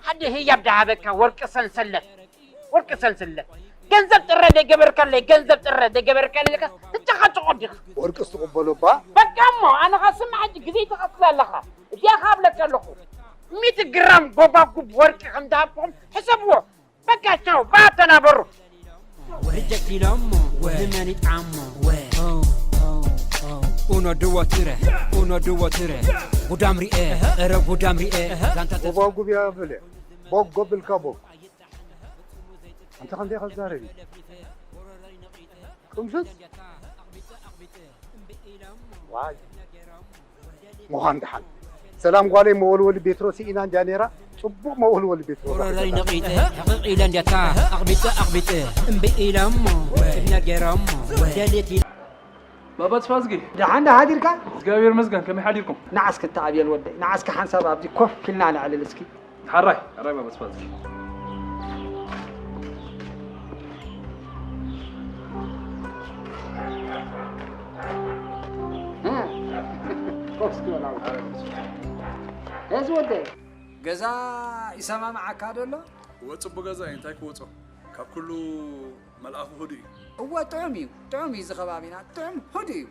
ሓደ ህያብ ደሃበካ ወርቂ ሰንሰለት፣ ወርቂ ሰንሰለት። ገንዘብ ጥረ ደገበርካለይ፣ ገንዘብ ጥረ ደገበርካለይ ኢልካ ትጨቃጨቆ ዲኻ? ወርቅስ ትቕበሎ እባ? በቃ እሞ፣ ኣነ ኸ ስማዕ ሕጂ ግዜ ትቐትል ኣለኻ። እዚኣ ኸ ኣብለካ ኣለኹ። ሚእቲ ግራም ጎባጉብ ወርቂ ከም ዝሃብኩም ሕሰብዎ። በቃ ቻው፣ ባ ተናበሩ። ሪጀክት ኢሎሞ፣ ንመን ይጥዓሞ? ኡኖ ድዎ ትረ፣ ኡኖ ድዎ ትረ። ጉዳም ሪኤ፣ እረ ጉዳም ሪኤ። ዛንታ ተ- ጎባጉብ እያ በለ። ቦግ ጎብልካ ቦግ። ኣንተ ከምዚ ኢኻ ትዛረብ? ቅምሽሽ? ዋይ። ምዃን ደሓን። ሰላም ጓለይ፣ መወልወሊ ቤትሮ ስኢና እንድያ ነይራ። ጽቡቕ መወልወሊ ቤትሮ። ጎረረይ ነቒጠ፣ ሕቕቕ ኢለ እንድያታ፣ ኣቕቢጠ፣ ኣቕቢጠ፣ እምቢ ኢለ እሞ፣ ክብ ነገረ እሞ፣ ደልየት ኢለ። ባባ ተስፋዝጊ። ደሓን ዶ ሓዲርካ? እግዚኣብሔር ይመስገን፣ ከመይ ሓዲርኩም? ንዓ እስኪ እታ ኣብየል ወደይ፣ ንዓ እስኪ ሓንሳብ ኣብዚ ኮፍ ኢልና ነዕልል እስኪ። ሓራይ፣ ሓራይ ባባ ተስፋዝጊ። እ፣ ኮፍ እስኪ በል ኣውራ። እዚ ወደይ፣ ገዛ ይሰማምዓካ ዶ ኣሎ? እወ፣ ጽቡቕ ገዛ እዩ፣ እንታይ ክወጾ? ካብ ኩሉ መልኣኹ ህዱእ እዩ። እወ፣ ጥዑም እዩ፣ ጥዑም እዩ፣ እዚ ከባቢና ጥዑም ህዱእ እዩ።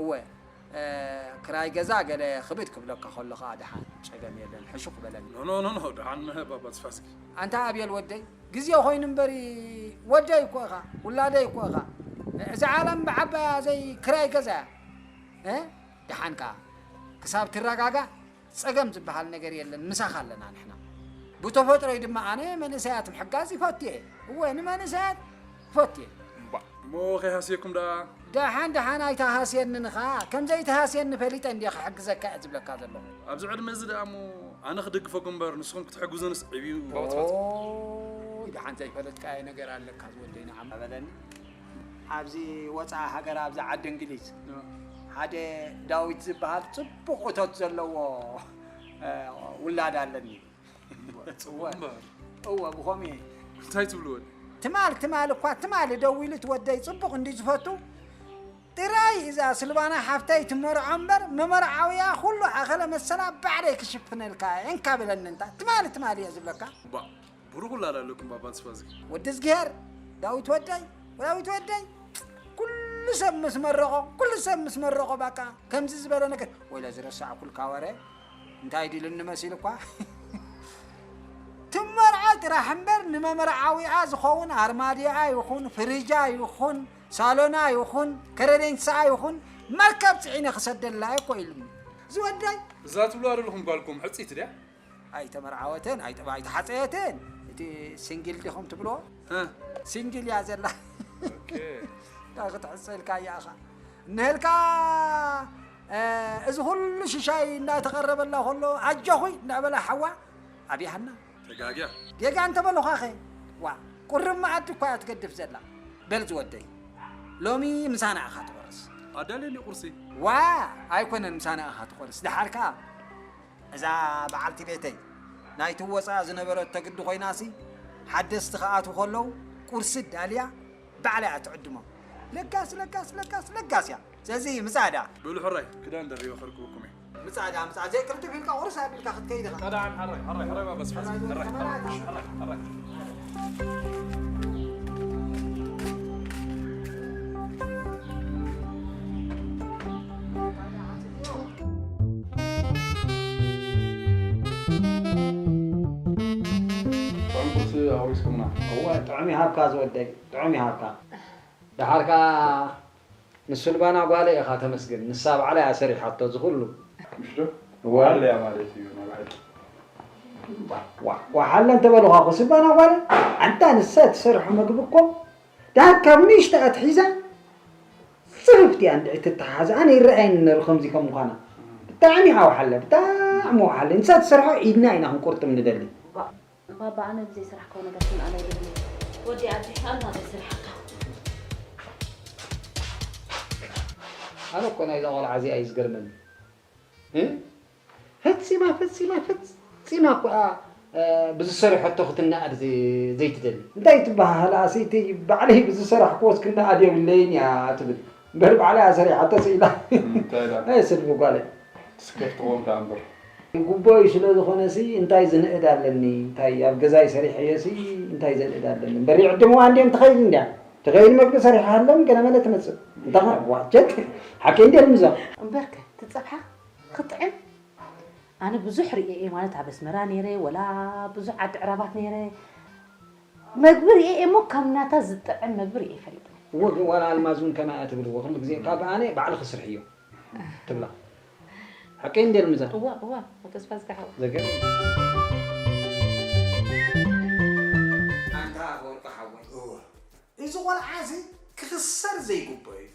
እወ፣ እ፣ ክራይ ገዛ ገለ ክብድ ክብለካ ከሎ ኸኣ ደሓን ጸገም የለን፣ ሕሹኽ በለኒ። ኖ፣ ኖ፣ ኖ፣ ኖ፣ ደሓን ባባ ተስፋዝጊ። ኣንታ ኣብየል ወደይ፣ ግዜ ኮይኑ እምበሪ ወደይ እኮ ኢኻ፣ ውላደይ እኮ ኢኻ። እዚ ዓለም ብዓባያ ዘይ ክራይ ገዛ እያ። እ፣ ደሓን ከኣ ክሳብ ትረጋጋእ ጸገም ዝበሃል ነገር የለን፣ ምሳኻ ኣለና ንሕና። ብተፈጥሮይ ድማ ኣነ መንእሰያት ምሕጋዝ ይፈቱ እየ። እወ፣ ንመንእሰያት ይፈቱ እየ። እምባእ፣ እሞ ከይሃስየኩም ደኣ። ደሓን ደሓን ኣይትሃስየንን ኢኻ። ከም ዘይትሃስየኒ ፈሊጠ እንድየ ክሕግዘካ እየ ዝብለካ ዘለኹ። ኣብዚ ዕድመ እዚ ደኣ እሞ ኣነ ክድግፈኩም እምበር ንስኹም ክትሕግዙንስ ዕብዩ ባባ ተስፋዝጊ። ኦይ፣ ደሓን ዘይፈለጥካዮ ነገር ኣለካ ዝወደይ ንዓም። በለኒ። ኣብዚ ወፃኢ ሃገር፣ ኣብዚ ዓዲ እንግሊዝ፣ እ። ሓደ ዳዊት ዝበሃል ፅቡቕ እቶት ዘለዎ፣ እ፣ ውላድ ኣለኒ። እምበር፣ ጽቡቕ እምበር። እወ፣ ብኸምኡ እየ። እንታይ ትብሉ ወዲ? ትማል፣ ትማል እኳ፣ ትማል ደዊሉ እቲ ወደይ ጽቡቕ እንድዩ ዝፈቱ። ጥራይ እዛ ስልባና ሓፍተይ ትመርዖ እምበር፣ መመርዓውያ ኩሉ ኣኸለ መሰላ ባዕለይ ክሽፍነልካ እየ፣ እንካ በለኒ እንታ። ትማል፣ ትማል እየ ዝብለካ። ባ፣ ብሩኽ ውላድ ኣለኩም ባባ ተስፋዝጊ። ወዲ እዝግሄር፣ ዳዊት ወደይ፣ ዳዊት ወደይ፣ ኩሉ ሰብ ምስ መረቖ፣ ኩሉ ሰብ ምስ መረቖ፣ በቃ ከምዚ ዝበለ ነገር፣ ወይለ ዝረሳዕኩልካ ወረ፣ እንታይ ድልኒ መሲሉ እኳ። ትመርዖ ጥራሕ እምበር፣ ንመመርዓዊኣ ዝኸውን ኣርማድዮኣ ይኹን፣ ፍሪጃ ይኹን፣ ሳሎና ይኹን፣ ከረሬንሳኣ ይኹን፣ መርከብ ጽዒነ ክሰደላ እኮ ኢሉኒ። ዝወደይ። እዛ ትብሉ ኣለኹም ጓልኩም ሕጽይቲ ድያ? ኣይተመርዓወትን፣ ኣይተ-፣ ኣይተሓጸየትን። እቲ ሲንግል ዲኹም ትብልዎ? እ። ሲንግል እያ ዘላ። ኦኬ። እንታይ ክትሕጸ ኢልካ እያ ኢኻ? እንሄልካ፣ እ፣ እዚ ኩሉ ሽሻይ እናተቐረበላ ከሎ፣ ኣጆኹይ እናበላ ሓዋ ኣብያሃና። ተጋግያ። ጌጋ እንተበሉኻኸ? ዋ፣ ቁርብ መኣዲ እኳ እያ ትገድፍ ዘላ። በል ዝወደይ፣ ሎሚ ምሳና ኢኻ ትቆርስ። ኣዳልየኒ ቁርሲ። ዋ፣ ኣይኮነን ምሳና ኢኻ ትቆርስ። ደሓር ከኣ እዛ በዓልቲ ቤተይ ናይቲ ወፃእ ዝነበረት ተግዲ ኮይናሲ፣ ሓደስቲ ክኣትዉ ከለዉ ቁርሲ ዳልያ ባዕላ እያ ትዕድሞም። ለጋስ፣ ለጋስ፣ ለጋስ፣ ለጋስ እያ። ስለዚ ምጻዳ። በሉ ሕራይ፣ ክዳን ደሪበ ከርክበኩም እየ። ምጻዳ፣ ምጻ-፣ ዘይቅልጥፍ ኢልካ ቁርስ ኣቢልካ ክትከይድ ኢኻ። ቀዳዕን ሕራይ፣ ሕራይ፣ ሕራይ፣ ባባ ስፋስ። ሕራይ፣ ሕራይ፣ ሕራይ፣ ሕራይ፣ ሕራይ። ጥዑም ቁርሲ ኣውሪስ እዋ፣ ጥዑም ይሃብካ ዝወደይ፣ ጥዑም ይሃብካ። ደሓር ከኣ ንስልባና ጓለ ኢኻ ተመስግን። ንሳ ባዕላ እያ ሰሪሓቶ እዚ ኩሉ። ምሽ ዶ? እዋ። ዋለ እያ ማለት እዩ፣ ናይ ባዕላ። ዋ-፣ ዋ-፣ ዋሓለ እንተበሉኻ እኮ ስልባና ጓለ፣ ኣንታ ንሳ እትሰርሖ መግቢ እኮ፣ ደሓር ካብ ንእሽቶ ኣትሒዛ፣ ጽፍፍቲ እያ እንድዒ ትተሓሓዝ። ኣነ ይረኣየኒ ነይሩ ከምዚ ከም ምዃና። ብጣዕሚ ኢኻ ዋሓለ፣ ብጣዕሚ ዋሓለ። ንሳ እትሰርሖ ኢድና ኢና ክንቁርጥም ንደሊ። ባባ፣ ኣነ ብዘይ ስራሕካዮ ነገር ክንኣል ኣይደልን። ወዲ ኣቢ፣ ኣላ ዘይስራሕካ። ኣነ እኮ ናይዛ ቆልዓ እዚኣ እዩ ዝገርመኒ። እ? ፈጺማ፣ ፈጺማ፣ ፈጺማ እኮ እያ፣ እ፣ ብዝሰርሐቶ ክትነኣድ ዘይ-፣ ዘይትደሊ። እንታይ ትበሃል? ኣሰይተይ፣ ባዕለይ ብዝሰራሕክዎስ ክንኣድ የብለይን እያ ትብል። እምበር ባዕላ እያ ሰሪሓቶ ስኢላ። እንታይ ኢላ? ኣይ፣ ስድቢ ጓለይ። ትስከፍ ትኸውን ከኣ እምበር። ጉቦይ ስለ ዝኾነሲ እንታይ ዝንእድ ኣለኒ? እንታይ ኣብ ገዛይ ሰሪሐዮሲ እንታይ ዘንእድ ኣለኒ? እምበር ይዕድምዋ እንድዮም ትኸይድ እንድያ። ትኸይድ መግቢ ሰሪሓ ሃሎም ገለ መለ ትመጽእ። እንታኻ ዋጀት ሓቂ እንድያ ልምዛ። እምበርከ ትጸብሓ ክጥዕም ኣነ ብዙሕ ርእየ እየ ማለት ኣብ ኣስመራ ነይረ ወላ ብዙሕ ዓዲ ዕራባት ነይረ መግቢ ርእየ እየ እሞ ካብ ናታ ዝጥዕም መግቢ ርእየ ይፈልጥ። እወ ግን ዋላ ኣልማዝ እውን ከማያ ትብል እወ ኩሉ ግዜ ካብ ኣነ ባዕልኺ ስርሕዮ ትብላ። ሓቀይ እንዴ ልምዛ? እዋ እዋ ተስፋ ዝከሓው ዘገርም። ኣንታ ኣፈወርቂ ሓወይ እወ። እዚ ቆልዓ እዚ ክኽሰር ዘይግብኦ እዩ።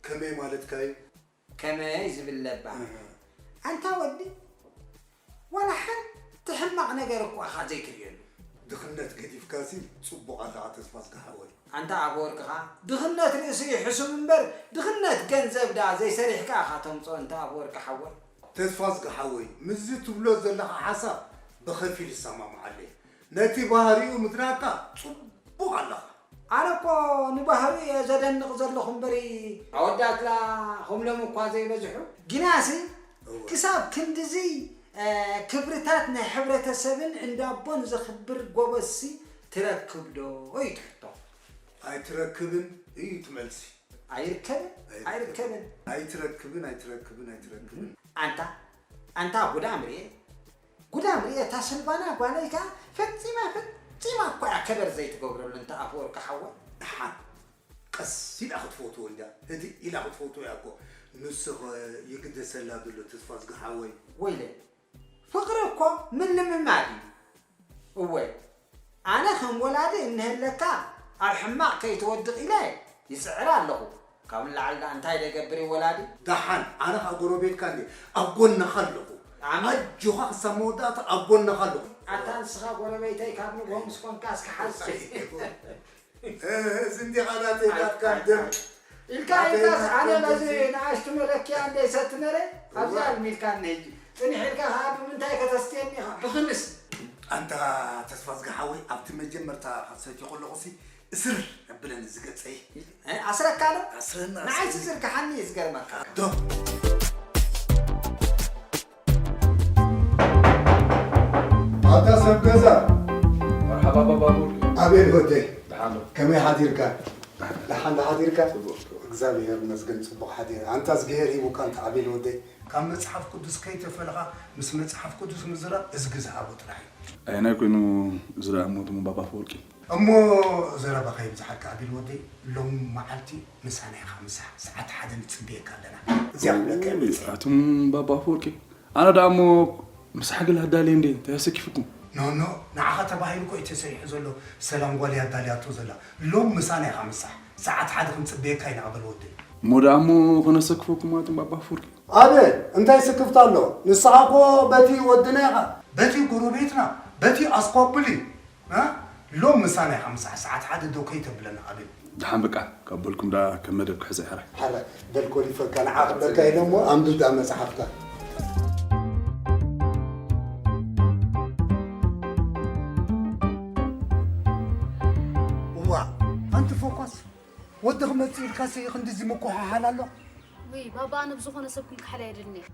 ከመይ ማለትካ እዩ? ከመይ ዝብል ለባ? እህ። ኣንታ ወዲ ዋላ ሓንቲ ሕማቕ ነገር እኮ ኢኻ ዘይትርእየሉ። ድኽነት ገዲፍካሲ ጽቡቕ ኣለኻ ተስፋ ዝከሓወይ። ኣንታ ኣፈወርቂ ኸኣ ድኽነት ርእሲ እዩ ሕሱም እምበር ድኽነት ገንዘብ ደኣ ዘይሰሪሕካ ኢኻ ተምጽኦ ኣንታ ኣፈወርቂ ሓወይ። ተስፋ ዝከሓወይ ምስዚ ትብሎ ዘለኻ ሓሳብ ብኸፊል እሰማምዓለይ። ነቲ ባህሪኡ ምድናቕካ ጽቡቕ ኣለኻ። ኣነ እኮ ንባህሪኡ እየ ዘደንቕ ዘለኹ እምበሪ ኣወዳትላ ኹምሎም እኳ ዘይበዝሑ ግናሲ እወ። ክሳብ ክንድዚ እ፣ ክብርታት ናይ ሕብረተሰብን እንዳቦን ዘኽብር ጎበዝሲ ትረክብ ዶ እዩ እቲ ሕቶ። ኣይትረክብን እዩ እቲ መልሲ። ኣይርከብን ኣይርከብን። ኣይትረክብን ኣይትረክብን ኣይትረክብን። ኣንታ ኣንታ ጉዳም ርኤ ጉዳም ርኤ እታ ስልባና ጓለይ ከኣ ፈጺማ ፈጺማ እኳ እያ ከበር ዘይትገብረሉ እንተ ኣፈወርቂ ሓወይ። ደሓን ቀስ ኢላ ክትፈትዎ እንድያ ህድእ ኢላ ክትፈትዎ እያ እኮ። ንሱ ኸ ይግደሰላ ዘሎ ተስፋ ዝገሓወይ። ወይለ ፍቕሪ እኮ ምልምማድ እዩ። እወ ኣነ ከም ወላዲ እንሀለካ ኣብ ሕማቕ ከይትወድቕ ኢለ ይጽዕር ኣለኹ። ካብ ንላዕሊ ደኣ እንታይ ደገብር እዩ ወላዲ? ደሓን ኣነ ኸኣ ጎረቤትካ እንድየ ኣብ ጎንኻ ኣለኹ። ኣሜን። ኣጆኻ ክሳብ መወዳእታ ኣብ ጎንኻ ኣለኹ። ኣታ ንስኻ ጎረቤተይ ካብ ንግሆ ምስ ኮንካ እስኪ ሓዝ። ኣይ፣ እዚ እንዲኻ ናተይ ናትካ ደም ኢልካ ኢልካስ ኣነ በዚ ንኣሽቱ መለኪያ እንደ ይሰቲ ነረ ኣብዚኣ ኣልሚልካኒ ሕጂ ጽኒሕ ኢልካ ከዓ ብምንታይ ከተስትየኒ ኢኻ ብኽንስ ኣንታ ተስፋ ዝገሓወይ ኣብቲ መጀመርታ ክትሰትዮ ከለኹሲ እስር ኣብለኒ ዝገጸይ ኣስረካ ዶ ኣስረና ንዓይ ዝዝርግሓኒ እዩ ዝገርመካ ዶ ኣታ ሰብ ገዛ መርሓባ ባባ ቡርኪ ኣቤል ወደይ ደሓን ዶ ከመይ ሓዲርካ ደሓን ዶ ሓዲርካ እግዚኣብሔር ይመስገን ጽቡቕ ሓዲር ኣንታ እግዚኣብሔር ሂቡካ እንተ ኣቤል ወደይ ካብ መጽሓፍ ቅዱስ ከይተፈልኻ ምስ መጽሓፍ ቅዱስ ምዝራብ እዝጊ ዝሃቦ ጥራሕ እዩ ኣየናይ ኮይኑ ዝረኣ ሞት እሞ ባባ ኣፈወርቂ እሞ ዘረባኻ ይብዝሓልካ ኣቤል ወደይ ሎም መዓልቲ ምሳና ኢኻ ምሳሕ ሰዓት ሓደ ንጽበየካ ኣለና እዚኣ ክብለካ እየ መጽእ ኣቱም ባባ ኣፈወርቂ ኣነ ደኣ እሞ ምሳሕ ገለ ኣዳልየ እንዴ እንታይ ኣሰኪፍኩም ኖኖ ንዓኻ ተባሂሉ እኮ እዩ ተሰሪሑ ዘሎ ሰላም ጓል እያ ኣዳልያቶ ዘላ ሎም ምሳና ኢኻ ምሳሕ ሰዓት ሓደ ክንጽበየካ ኢና ኣበል ወደይ እሞ ደኣ እሞ ከነሰክፈኩም ኣቱም ባባ ኣፈወርቂ ኣበል እንታይ ስክፍታ ኣሎ ንስኻ እኮ በቲ ወድና ኢኻ በቲ ጎረቤትና በቲ ኣስኳብል እዩ እ? ሎም ምሳና ኢኻ ምሳሕ ሰዓት ሓደ ዶ ከይተብለና ኣቤል ደሓን በቃ ካብ በልኩም ደኣ ከም መደብ ክሕዘ ሕራይ ሓራይ በል ኮሊፈካ ንዓ ክብለካ ኢለ እሞ ኣንብብ ደኣ መጽሓፍካ እዋ ኣንቲ ፎኳስ ወዲ ክመጽእ ኢልካሲ ክንድዚ ምኩሓሓል ኣሎ ውይ ባባ ኣነ ብዝኾነ ሰብ ክንክሓል ኣይደልን እየ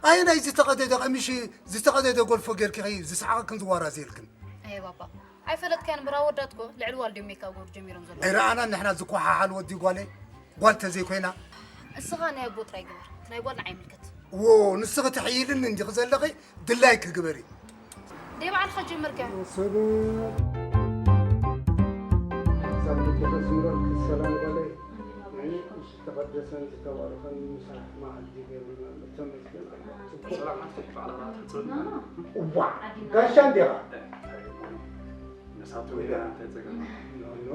ኣየናይ ዝተቐደደ ቀሚሽ ዝተቐደደ ጎልፎ ጌርኪ ዝስሓቐክን ዝዋራዘየልክን ኣየ ባባ ኣይፈለጥካያን እምበር ኣወዳት እኮ ልዕሊ ዋልድዮም ሜካፕ ክገብሩ ጀሚሮም ዘለዉ ኣይረኣናን ንሕና ዝኮሓሓል ወዲ ጓለይ ጓል ተዘይኮይና እስኻ ናይ ኣቦ ጥራይ ግበር እቲ ናይ ጓል ንዓይ ይምልከት ዎ ንስኺ ትሕይልኒ እንዲኺ ዘለኺ ድላይኪ ግበሪ ደይ ባዕልኻ ጀመርካዮ ሰብ ካብ ልቢ ተስምረልኪ ሰላም ጓለይ። ናይ ዝተቐደሰን ዝተባረኸን ምሳሕ መዓልቲ ገይሩልና ኣሎ። ተመስገን። ጽቡቕ። ሰላም ሓፍተይ፣ በዓል ኣርባዕተ ጽብቕ። እዋ፣ ጋሻ እንዲኻ? ነሳቱ ወይ እንታይ ጸገም? ኖ፣ ኖ።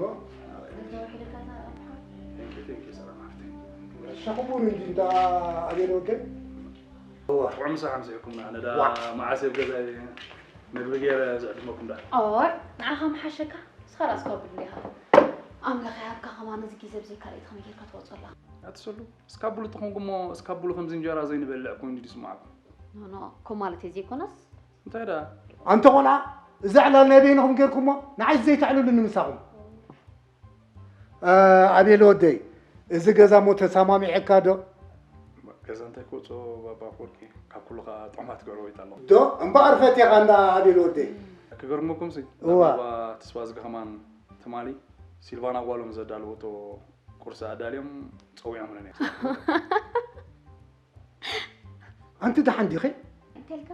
Thank you, thank you፣ ሰላም ሓፍተይ። ጋሻ ክቡር እንጂ እንዳ ኣቤል ወገን። እዋ። ጥዑም ምሳሕ ኣምሲእኩም፣ ኣነ ዳ ዋ። መዓስ ኣብ ገዛይ ምግቢ ገይረ ዝዕድመኩም ዳ። ኦይ፣ ንዓኻ ምሓሸካ። ንስኻ ራስካ ውድብ እንዲኻ። ኣምላኽ ይሃብካ ከማን እዚ ግዜ ብዘይ ካልእ ከመይ ጌርካ ትወጾ ኣለኻ? ኣትሰሉ፣ እስካብ ብሉ ተኾንኩሞ፣ እስካብ ብሉ ከምዚ እንጀራ ዘይንበልዕ ኮይኑ ድዩ ዝስምዓኩም? ኖ፣ ኖ፣ እኮ ማለት እዩ ዘይኮነስ። እንታይ ደኣ? ኣንተ ቆልዓ፣ እዚ ዕላል ናይ በይንኹም ጌርኩሞ፣ ንዓይ ዘይተዕልሉኒ ምሳኹም። እ፣ ኣቤል ወደይ፣ እዚ ገዛ እሞ ተሰማሚዐካ ዶ? ገዛ እንታይ ክወጾ ባባ ኣፈወርቂ፣ ካብ ኩሉ ከኣ ጥዑማት ጎረቤት ኣለኹ። ዶ? እምበኣር ፈትየኻ እንዳ ኣቤል ወደይ። ክገርመኩምሲ፣ እዋ። ባባ ተስፋዝጊ ከማን ትማሊ ሲልቫና ጓሎም ዘዳለወቶ ቁርሲ ኣዳልዮም ጸዊዖምና ነይሮም። ኣንቲ ደሓን ዲኺ? እንተልካ፣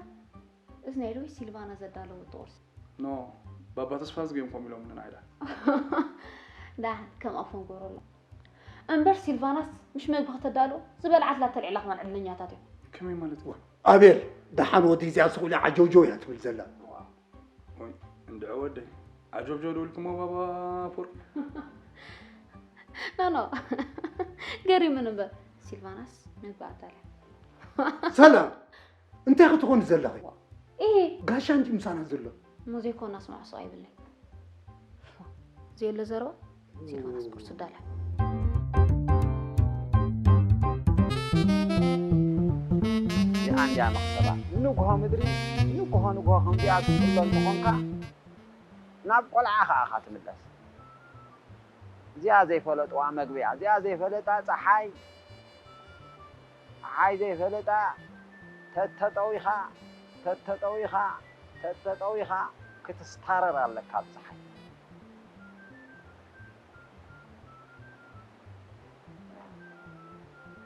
እዚ ናይ ሎሚ ሲልቫና ዘዳለወቶ ቁርሲ። ኖ፣ ባባ ተስፋዝጊ እዮም ከምኡ ኢሎምኒ ንዓይ ደኣ። ደሓን፣ ከም ኣፎም ግበረሎም። እምበር ሲልቫናስ ምሽ መግቢ ከተዳሉ ዝበልዓትላ ተልዒላ ከማን ዕድለኛታት እዮም። ከመይ ማለት እዩ? ኣቤል፣ ደሓን ወደይ እዚኣ ስቕ ኢላ ዓጀውጀው እያ ትብል ዘላ። ወይ፣ እንድዒ ወደይ፣ ዓጀውጀው ዶ ኢልኩሞ ባባ ኣፈወርቂ? ኖ፣ ኖ። ገሪሙኒ እምበር። ሲልቫናስ መግቢ ኣዳልያ። ሰላም፣ እንታይ ክትኾኒ ዘለኺ? ኢሂ። ጋሻ እንዲ ምሳና ዘሎ። እሞ ዘይኮናስ ማዕሶ ኣይብለይ። ዘየለ ዘረባ፣ ሲልቫናስ ቁርሲ ኣዳልያ። እዚኣ እንድያ መኽሰባ። ንግሆ ምድሪ፣ ንግሆ ንግሆ ከምዚኣ ትጽሎ እንተኾንካ፣ ናብ ቆልዓ ከኣ ኢኻ ትምለስ። እዚኣ ዘይፈለጥዋ መግቢ እያ። እዚኣ ዘይፈለጣ ጸሓይ፣ ጸሓይ ዘይፈለጣ ተተጠዊኻ፣ ተተጠዊኻ፣ ተተጠዊኻ ክትስታረር ኣለካ ኣብ ጸሓይ።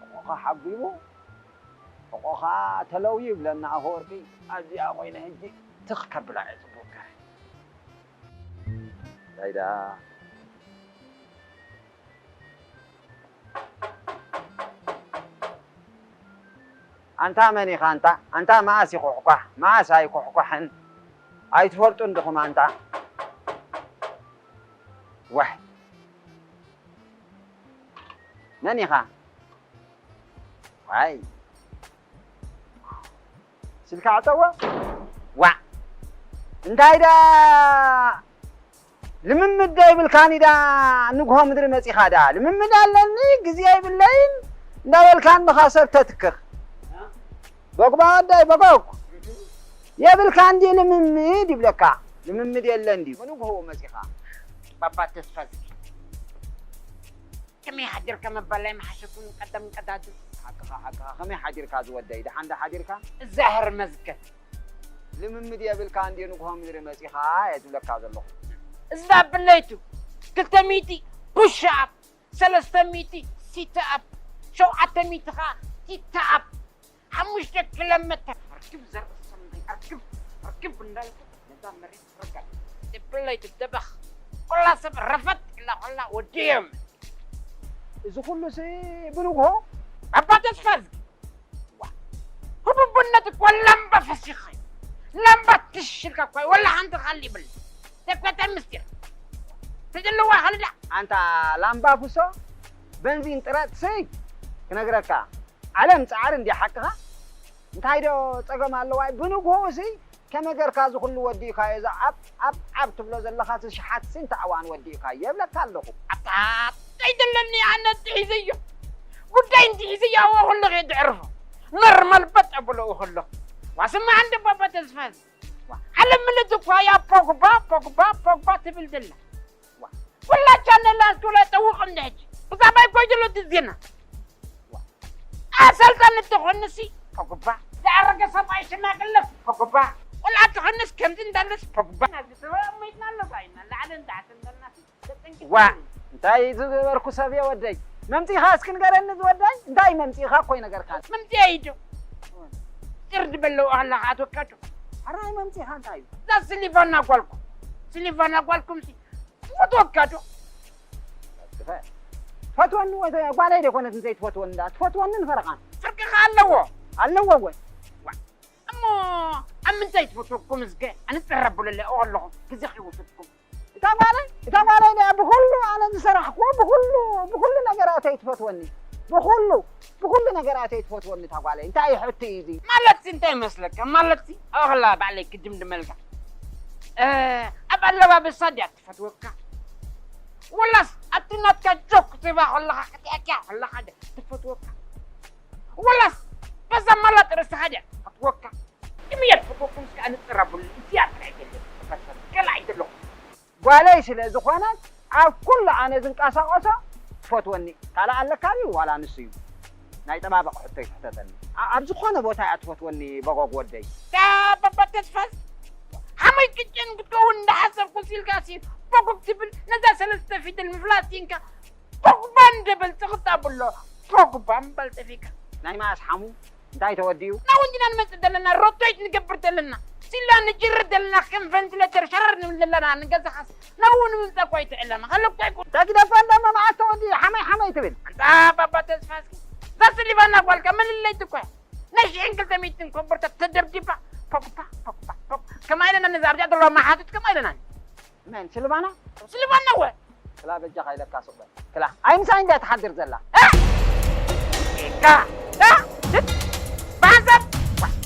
ሕቖኻ ሓጒሙ፣ ሕቖኻ ተለውዩ ይብለና ኣፈወርቂ። ኣብዚኣ ኮይነ ሕጂ ትኽ ከብላ እየ ጽቡቕ ገይረ። እንታይ ደኣ? ኣንታ መን ኢኻ ኣንታ? ኣንታ መኣስ ይኹሕኳሕ? መኣስ ኣይኩሕኳሕን? ኣይትፈልጡን ዲኹም ኣንታ? ዋሕ! መን ኢኻ? ዋይ! ስልካ ዕጸዎ? ዋዕ! እንታይ ደኣ ልምምድ ዶ ይብልካኒ ደኣ ንግሆ ምድሪ መጺኻ ደኣ ልምምድ ኣለኒ ግዜ የብለይን እንዳበልካ እንድኻ ሰብ ተትክኽ። በጉባ ወዳይ በጎግ! የብልካ እንዲ ልምምድ ይብለካ። ልምምድ የለን ድዩ? ንግሆ መጺኻ። ባባ ተስፋ ከመይ ሓዲርካ ምባል ኣይምሓሸኩን ቀደም ቀዳድም። ሓቅኻ ሓቅኻ ከመይ ሓዲርካ ዝወደይ ደሓን ዶ ሓዲርካ? እዛ ህርመዝገ ልምምድ የብልካ እንድዩ ንግሆ ምድሪ መጺኻ እየ ዝብለካ ዘለኹ። እዛ ብለይቱ ክልተ ሚእቲ ፑሽ ኣፕ፣ ሰለስተ ሚእቲ ሲት ኣፕ፣ ሸውዓተ ሚእቲ ኸዓ ቲት ኣፕ። ሓሙሽተ ኪሎ ሜተር። ኣርክብ ዘርኢ ሰናይ፣ ኣርክብ፣ ኣርክብ እንዳልኩ ነዛ መሬት ረጋጥ። ብለይቲ ደበኽ። ኮላ ሰብ ረፈጥ ኢላ ኮላ ወዲዮም። እዚ ኩሉ ሲ ብንግሆ? ኣባ ተስፋ ዝጊ። ዋ። ህቡብነት እኮ ላምባ ፈሲኻ እዩ። ላምባ ትሽ ኢልካ እኮ እዩ። ወላ ሓንቲ ካልእ ይብል። ተኮተ ምስጢር። ትድልዋ ካልዳ። ኣንታ ላምባ ፍሶ፣ በንዚን ጥረጥ ሲ ክነግረካ። ዓለም ጻዕሪ እንድያ ሓቅኻ? እንታይ ዶ ጸገም ኣለዋ? ብንግሆ ሲ ከመይ ጌርካ እዚ ኩሉ ወዲእካዮ? እዛ ዓብ፣ ዓብ፣ ዓብ ትብሎ ዘለኻ እዚ ሽሓት ሲ እንታይ እዋን ወዲእካዮ? እብለካ ኣለኹ። ኣታ፣ እንታይ ደለኒ ኣነ እንድሒዘዮ? ጉዳይ እንድሒዘዮ ኣብኡ ከለኹ እየ ድዕርፎ። ኖርማል በጥ ኣብሎ ከለኹ። ዋ፣ ስማዕ እንደ ባባ ተስፋ። ዋ፣ ዓለም ምልእቲ እኳ እያ ፖግባ፣ ፖግባ፣ ፖግባ ትብል ዘላ። ዋ፣ ወላ ቻነላት ወላ ጠውቕ እንደ ሕጂ። ብዛዕባ ይኮይድሉ እቲ ዜና። ዋ፣ ኣሰልጣኒ ትኾንሲ ፖግባ። ዝኣረገ ሰብኣይ ሽማግለ ፖግባ። ቆልዓ ትኾንስ ከምዚ እንዳለስ ፖግባ። ናዚ ሰብኣይ ሞይትና ኣሎ ባይና። ላዕልን ታሕትን በልናሲ ተጠንቂቕ። ዋ፣ እንታይ ዝገበርኩ ሰብ እየ ወደይ? መምጺኻ እስኪ ንገረኒ ዝወደይ? እንታይ መምጺኻ እኮ ይነገርካ። መምጺኣ እዩ ዶ? ጥርድ በለው ኣላ ኣቶ ካዶ። ኣራይ መምጺኻ እንታይ እዩ? እዛ ስሊቫና ጓልኩ። ስሊቫና ጓልኩምሲ ትፈትወካ ዶ? ትፈትወኒ ወይ ጓለይ ደይኮነት ዘይትፈትወኒ? ዳ ትፈትወኒ ንፈረቓን። ፍርቂ ከ ኣለዎ? ኣለዎ። ወይ እሞ ኣብ ምንታይ ትፈትወኩም? እስከ ኣንጸር ኣብሉለይ። ኣለኹ፣ ግዜ ከይወሰድኩም። እታ ጓለይ እታ ጓለይ ዳ ብኩሉ ኣነ ዝሰራሕኩዎ፣ ብኩሉ ብኩሉ ነገራተይ ትፈትወኒ። ብኩሉ ብኩሉ ነገራተይ ትፈትወኒ እታ ጓለይ። እንታይ እዩ ሕቶ እዩ እዚ? ማለት እንታይ ይመስለካ? ማለት ኣኸላ ባዕለይ ክድምድመልካ። ኣብ ኣለባብሳ ድያ ትፈትወካ? ወላስ ኣብቲ ናትካ ጆክ ትህባ ከለኻ ክትኣክያ ከለኻ ድያ ትፈትወካ? ወላስ በዛ ማላጥ ርእስኻ ድያ ትፈትወካ? እምየት ፈትወኩም እስከ ኣንጽር ኣብሉለይ። እዚኣ ጥራይ ገለ ተፈትወኒ። ገለ ኣይደለኹም። ጓለይ ስለ ዝኾነት ኣብ ኩሉ ኣነ ዝንቀሳቐሶ ትፈትወኒ። ካልእ ኣለካ ድዩ? ዋላ ንሱ እዩ። ናይ ጠባብቕ ሕቶ ይትሕተተኒ። ኣ-፣ ኣብ ዝኾነ ቦታ እያ ትፈትወኒ በጎግ ወደይ። ዳ ባባ ተስፋስ ሓመይ ቅጭን ክትከውን እንዳሓሰብኩ ሲልካ ሲ በጎግ ትብል ነዛ ሰለስተ ፊደል ምፍላጥ ሲንካ ፖግባ እንደ በልጽ ክጣብሎ ፖግባ እምበል ጠፊካ። ናይ መኣስ ሓሙ እንታይ ተወዲኡ? ናው እንዲና ንመጽእ ዘለና፣ ሮቶይት ንገብር ዘለና፣ ሲላ ንጅርር ዘለና፣ ከም ቨንቲሌተር ሸረር ንብል ዘለና፣ ንገዛኻስ ናብኡ ንምምጻእ እኳ ኣይትዕለማ። ከለኩ ኣይኮን። ተግደፈ እንደሞ መኣስ ተወዲኡ ሓመይ ሓመይ ትብል? ኣንታ ባባ ተስፋ እስኪ። እዛ ስሊቫና ጓልካ መለለይት እኳ እያ። ናይ ሽሕን ክልተ ሚእትን ኮቦርታት ተደብዲባ፣ ፖግባ፣ ፖግባ፣ ፖግ-፣ ከማ ኢለና ነዛ ኣብዚኣ ዘለዋ መሓዙት ከማ ኢለና። መን? ስልቫና? ስልቫና ወ? ክላ በጃኻ ኢለካ ሱቕ በል። ክላ። ኣይ ምሳይ እንድያ ትሓድር ዘላ። እ? ኬካ። እ? ብሓንሳብ?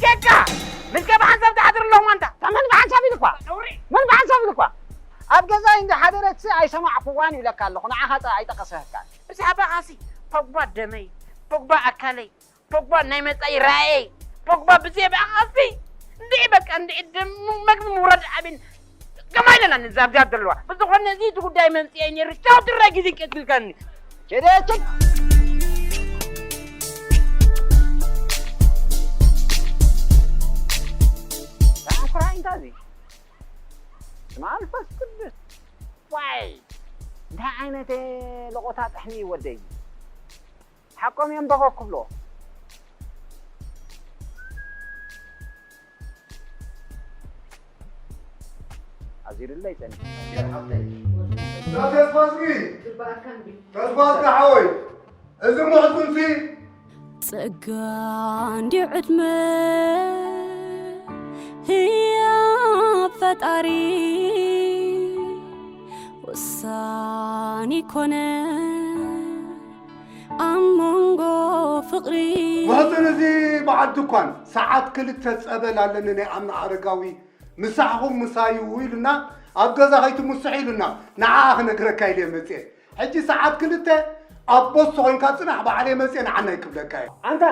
ኬካ። ምስከ ብሓንሳብ ትሓድር ኣለኹም ኣንታ። እታ መን ብሓንሳብ ኢልኳ? ነውሪ። መን ብሓንሳብ ኢልኳ? ኣብ ገዛይ እንዳ ሓደረትሲ ኣይሰማዕኩዋን ይብለካ ኣለኹ። ንዓኻ ጸ-፣ ኣይጠቐሰህካን። ብዛዕባኻሲ ፖግባ ደመይ፣ ፖግባ ኣካለይ፣ ፖግባ ናይ መጻኢ ራእየይ፣ ፖግባ ብዘይ ብኣኻሲ እንድዒ በቃ እንድዒ ደም መግቢ ምውራድ ዓብን ከማይ ኢለና ንዛብዛብ ዘለዋ። ብዝኾነ እዚ እቲ ጉዳይ መምጽኤ ነይሩ። ቻው ትራይ ግዜ ቀትልካኒ። ቸደ ቸድ። ኣፍራይ እንታይ እዚ? ስመ መንፈስ ቅዱስ። ዋይ! እንታይ ዓይነት ለቖታ ጥሕኒ እዩ ወደይ? ሓቆም እዮም በኾ ክብሎ። ኣዚሩለይ ጸኒሑ። ሓፍተይ። ዳ ተስፋዝጊ። ግባእካ እንዲ። ተስፋዝጊ ሓወይ። እዚ ምሕጹንሲ። ጸጋ እንድዩ ዕድመ ህያብ ፈጣሪ ወሳኒ ኮነ። ኣብ መንጎ ፍቕሪ። ምሕጽን እዚ በዓል ድኳን፣ ሰዓት ክልተ ጸበል ኣለኒ ናይ ኣምና ኣረጋዊ፣ ምሳሕኹም ምሳዩ ኢሉና፣ ኣብ ገዛ ከይትምስሑ ኢሉና፣ ንዓኣ ክነግረካ ኢለ መጽየ። ሕጂ ሰዓት ክልተ ኣብ ቦስቶ ኮይንካ ጽናሕ፣ ባዕለይ መጽየ ንዓናይ ክብለካ እየ። ኣንታ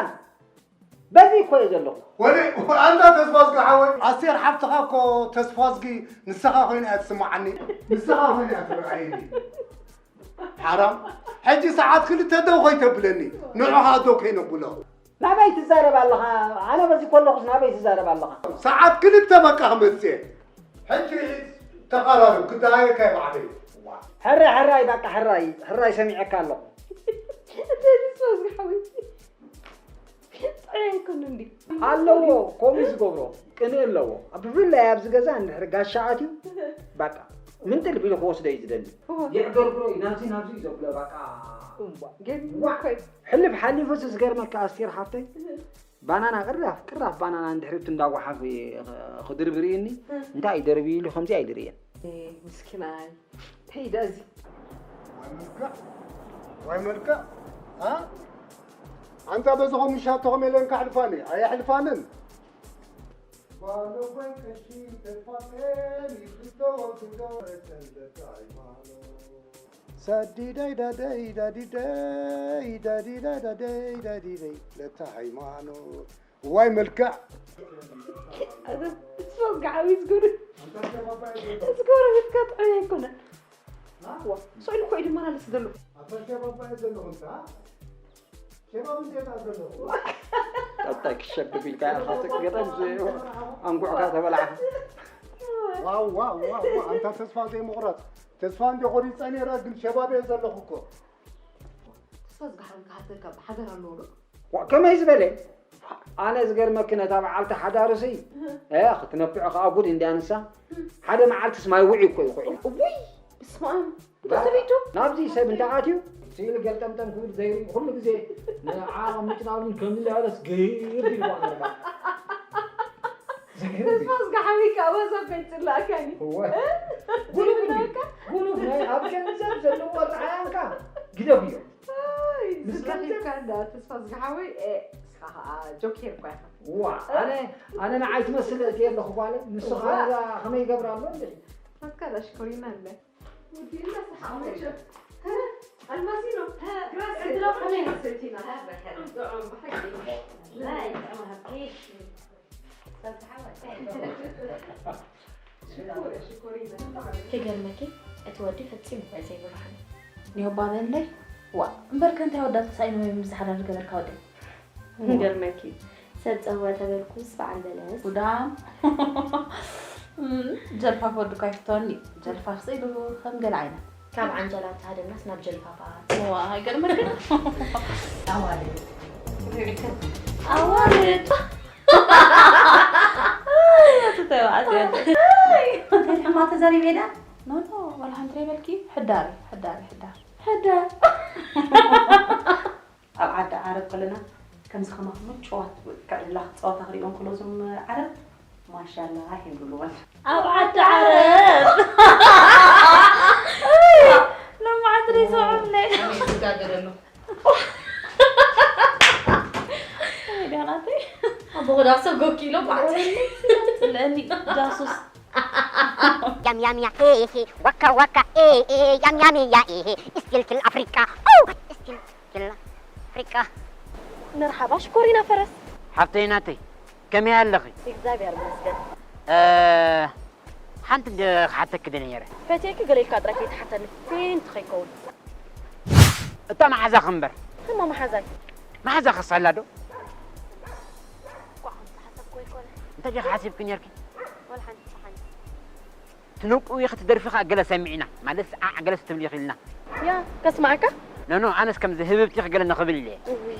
በዚ እኮ እየ ዘለኹ። ወደ-፣ ኣንታ ተስፋዝጊ ሓወይ፣ ኣስቴር ሓፍትኻ እኮ ተስፋዝጊ ንስኻ ኮይና እያ ትስምዓኒ፣ ንስኻ ኮይና እያ ትረኣየኒ። ሓራም። ሕጂ ሰዓት ክልተ ደው ከይተብለኒ፣ ንዑኻ ደው ከይነብሎ። ናበይ ትዛረብ ኣለኻ? ኣነ በዚ ከለኹስ ናበይ ትዛረብ ኣለኻ? ሰዓት ክልተ በቃ ክመጽእ እየ። ሕጂ ተቐራረብ፣ ክደሃየካ እየ ባዕለይ። ሕራይ፣ ሕራይ፣ በቃ ሕራይ፣ ሕራይ ሰሚዐካ ኣለኹ። እንታይ ትስወዝ ሓወይ? ጥዑይ ኣይኮነን ድዩ? ኣለዎ፣ ከምኡ ዝገብሮ ቅንኢ ኣለዎ። ብፍላይ ኣብዚ ገዛ እንድሕር ጋሻ ኣትዩ፣ በቃ ምንጥል ቢሉ ክወስዶ እዩ ዝደሊ። እወ። የዕገርግሮ እዩ፣ ናብዚ ናብዚ እዩ ዘብሎ፣ በቃ። እምቧ፣ ገርም ዋ። እኮ እዩ። ሕልፍ ሓሊፉስ ዝገርመካ ኣስቴር ሓፍተይ፣ ባናና ቅራፍ፣ ቅራፍ ባናና እንድሕር እቲ እንዳጓሓፍ ክድርብ ርእየኒ፣ እንታይ እዩ ደርቢ ኢሉ ከምዚ ኣይድርእየን። ኤ፣ ምስኪናይ። ተይ ዳዚ። ዋይ መልክዕ፣ ዋይ መልክዕ፣ አ? ኣንታ በዝኾም ይሻተኹም የለን ካሕልፋኒ፣ ኣየሕልፋንን። ጓል ወይ ቀሺ ተፋቀሪ ክልተ ወግዶ ረተን ለታ ሃይማኖት። ሳዲዳይ ዳዳይ ዳዲዳይ ዳዲዳይ ዳዳይ ዳዲዳይ ለታ ሃይማኖት። ዋይ መልክዕ። ኣዛ፣ እሱ ጋዓዊ ዝገብር፣ ዝገብር ቤትካ ጥዑይ ኣይኮነን። ዋ፣ ስዕሉ እኮ እዩ ዝመላለስ ዘሎ። ኣታ ሸባብ እየ ዘለኹ፣ እንታ? ሸባብ እንዴት ኣለኹ? ቀጣይ ክሸብብ ኢልካ ኢኻ፣ ስቅ ገጠም ዝ-፣ ኣንጉዕካ ተበላዕካ። ዋው፣ ዋው፣ ዋው፣ ዋው፣ ኣንታ ተስፋ ዘይምቑራጽ። ተስፋ እንደ ቆሪጸ ነይረ፣ ግን ሸባብ እየ ዘለኹ እኮ። ተስፋ ዝገሓረን ክሓተካ ብሓገር ኣለዎ ዶ? ዋ፣ ከመይ ዝበለ? ኣነ ዝገርመኪ ነታ በዓልቲ ሓዳሩሲ፣ እ፣ ክትነፍዕ ከኣ ጉድ እንድያ ንሳ። ሓደ መዓልትስ ማይ ውዒ እኮ እዩ ውዒ። እውይ! ብስመ ኣብ። እንተ ሰበይቱ? ናብዚ ሰብ እንተ ኣትዩ ስኢሉ ገልጠምጠም ክብል ዘይርኢ ኩሉ ግዜ ንዓ ምጭናሉን ከም ዝለበስ ገይር ኢልዋ ነርባ። ተስፋ ዝገሓወይ ከኣ ዋዛ ኮይን ጽላእካኒ። እወ። ጉሉፍ እንዲ ጉሉፍ ናይ ኣብ ገንዘብ ዘለዎ ረኣያንካ ግደፍዮ። ኣይ፣ ምስ ገንዘብ ዝረኺብካ እንዳ ተስፋ ዝገሓወይ፣ ኤ፣ ንስኻ ኸኣ ጆኬር እኳ ኢኻ። ዋ ኣነ ኣነ ንዓይ ትመስል እየ ኣለኹ ጓለ ንሱ ኸዓ እዛ ከመይ ይገብራ ኣሎ እንዴ? ናትካ ዳ ሽኮሪና እንደ ወዲእና ሰሓቕ መቸም። ኣልማዚኖ፣ ግራስ፣ ዕድላ ከመይ መሰልቲና? ጥዑም፣ ብሓቂ። ናይ ጥዑም ሃብቲ። ክገርመኪ እቲ ወዲ ፈጺሙ እኳ ዘይብርሃኒ። ዮባ በለይ። ዋእ እምበርከ እንታይ ኣወዳት ተሳኢኖም እዮም ምዚ ሓዳር ዝገበርካ ወደይ። ክገርመኪ ሰብ ጸወ ተበልኩስ በዓል በለስ። ጉዳም ጀልፋፍ ወዲ እኳ ኣይፍተወኒ ጀልፋፍ ስኢሉ ከም ገለ ዓይነት ካብ ዓንጀላ ተሃደምናስ ናብ ጀልፋፋት። ዋእ ኣይገርመክን። ኣዋልድ ኣዋልድ ኣቲ ተባዕትዮ እንታይ ሕማቕ ተዛሪበ ኢለ? ኖ ኖ ዋላ ሓንቲ ዘይበልኪ። ሕዳር እዩ ሕዳር እዩ ሕዳር። ሕዳር ኣብ ዓዲ ዓረብ ከለና ከምዚ ከማኹም ምጭዋት ክዕልላ ክፃወታ ክሪኦም ከሎ እዞም ዓረብ ማሻላህ እዮም ዝብልወን። ኣብ ዓዲ ዓረብ ሎማዓንቲ ዶ ይሰምዑኒ? ኣበይ ዝጋገ ዘሎ? ኣቦኹ ዳሰ ጎኪሎ ባዕለኒ ጽልእኒ ጃሱስ። ያም ያም ያ ኤ ኤ ዋካ ዋካ ኤ ኤ ያም ያም ያ ኤ ኤ ስቲል ኪል ኣፍሪቃ ኦ ስቲል ኪል ኣፍሪቃ። መርሓባ ሽኮሪና ፈረስ። ሓፍተይ ናተይ ከመይ ኣለኺ? እግዚኣብሔር ይመስገን። እ ሓንቲ እንደ ክሓተኪ ደልየ ነይረ። ፈትየኪ ገለ ኢልካ ጥራይ ከይትሓተኒ ፌንት ከይከውን። እታ መሓዛኺ እምበር። እሞ መሓዛይ። መሓዛኺስ ኣላ ዶ? ቋዕ ዝሓሰብኩ ኣይኮነ። እንታይ ዲኺ ሓሲብኪ ነይርኪ? ወላ ሓንቲ ጸሓኒ። ትነቁ ኢኺ ትደርፊ ኸኣ ገለ ሰሚዕና ማለት ዓዕ ገለስ ትብሊ ኢኺ ኢልና። ያ ከስማዓካ? ኖኖ ኣነስ ከምዚ ህብብቲ ኢኺ ገለ ንኽብል ኢለ እየ። እውይ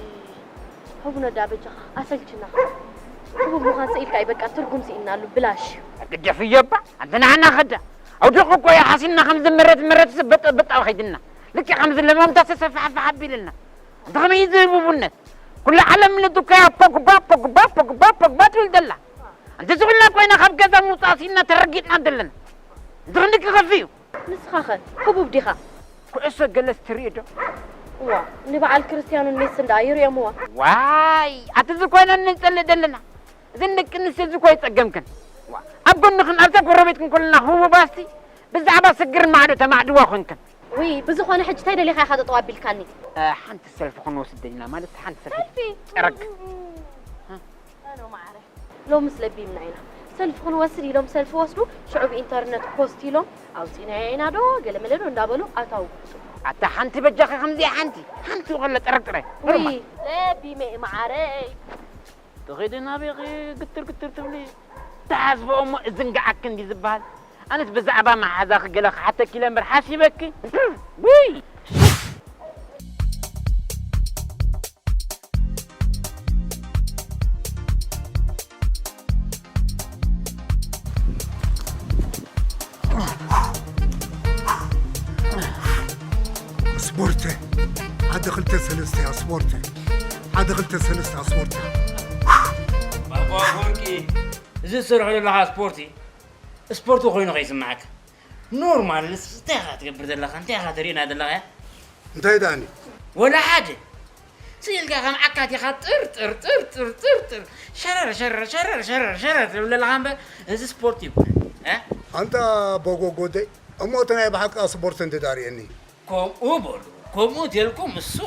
ህቡነ ዳ በጃኻ ኣሰልችና። ህቡብ ምዃን ስኢልካ እዩ በቃ ትርጉም ስኢንናሉ ብላሽ እዩ። ግደፍዮ እባ ኣንተ ንዓና ኸዳ ኣውዲቑ እኮ እዩ ሓሲምና ከምዚ ምረት ምረት በጠ በጣ ኸይድና ልክዕ ከምዚ ለማምታ ተሰፋሕፋሕ ኣቢልና። እንተ ኸመይ እዩ ዝህቡብነት? ኩላ ዓለም ንዱካያ ፖግባ ፖግባ ፖግባ ፖግባ ትብል ዘላ። ኣንቲ ዝኹልና ኮይና ካብ ገዛ ምውጻእ ስኢንና ተረጊጥና ዘለና። እዚ ክንዲ ክኸፊ እዩ። ንስኻኸ ህቡብ ዲኻ? ኩዕሶ ገለስ ትርኢ ዶ? እዋ ንበዓል ክርስትያኑን ሜስን ደኣ ይርእዮምዋ። ዋይ ኣቲ እዚ ኮይነን ንጸልእ ዘለና። እዘን ደቂ ኣንስትዮ እዚ እኮ ይጸገምክን። ዋ ኣብ ጎንኽን ኣብዛ ጎረቤትክን ከለና ህቡባትሲ ብዛዕባ ስግር ማዕዶ ተማዕድዋ ኮንክን። ውይ ብዝኾነ ሕጂ እንታይ ደሊኻ ኢኻ ጠጠው ኣቢልካኒ? ሓንቲ ሰልፊ ክንወስድ ደሊና ማለት ሓንቲ ሰልፊ ሰልፊ? ጠረግ። ኖ ማዕረ ሎምስ ለቢምና ኢና ሰልፊ ክንወስድ ኢሎም ሰልፊ ወስዱ ሽዑ ብኢንተርነት ፖስት ኢሎም ኣውፂናዮ ኢና ዶ ገለመለ ዶ እንዳበሉ ኣታው ኣታ ሓንቲ በጃኺ ከምዚኣ ሓንቲ ሓንቲ ከሎ ጥርጥረ ውይ ለቢመ እየ መዓረይ ትኺዲ ናበይኺ ግትር ግትር ትብሊ ተሓስቦ እሞ እዝንግዓኪ እንዲ ዝበሃል ኣነስ ብዛዕባ መሓዛኺ ገለ ክሓተኪ ኢለ እምበር ሓሲበኪ ውይ ስፖርት ሓደ ክልተ ሰለስተ እያ ስፖርት ሓደ ክልተ ሰለስተ እያ ስፖርት እያ። ባባ ኣፈወርቂ እዚ ትሰርሖ ዘለኻ ስፖርቲ ስፖርት ኮይኑ ከይስምዓካ ኖርማል እንታይ ኢኻ ትገብር ዘለኻ እንታይ ኢኻ ተርእና ዘለኻ እያ እንታይ ዳኒ ወላ ሓደ ስኢልካ ከም ዓካት ኢኻ ጥር ጥር ጥር ጥር ጥር ጥር ሸረር ሸረር ሸረር ሸረር ሸረር ትብል ዘለኻ እምበር እዚ ስፖርት ይብሃል እ ኣንታ ቦጎጎደይ እሞ እቲ ናይ ብሓቂ ስፖርት እንድዳርእየኒ ከምኡ በሉ ከምኡ ተልኩም እሱ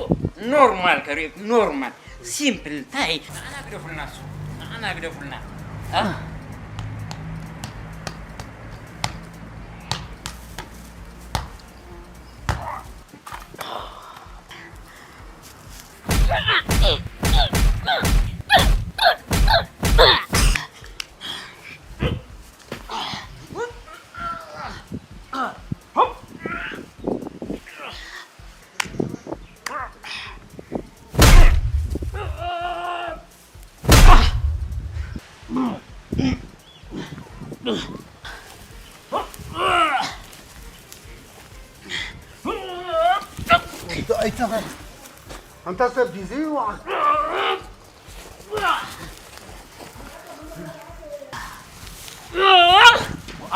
ኖርማል ከሪእኩም ኖርማል ሲምፕል እንታይ ንዓና ግደፉልና እሱ ንዓና ግደፉልና እ ኣይተኸ-፣ ኣንታ ሰብ ዲዚ ይውዓል።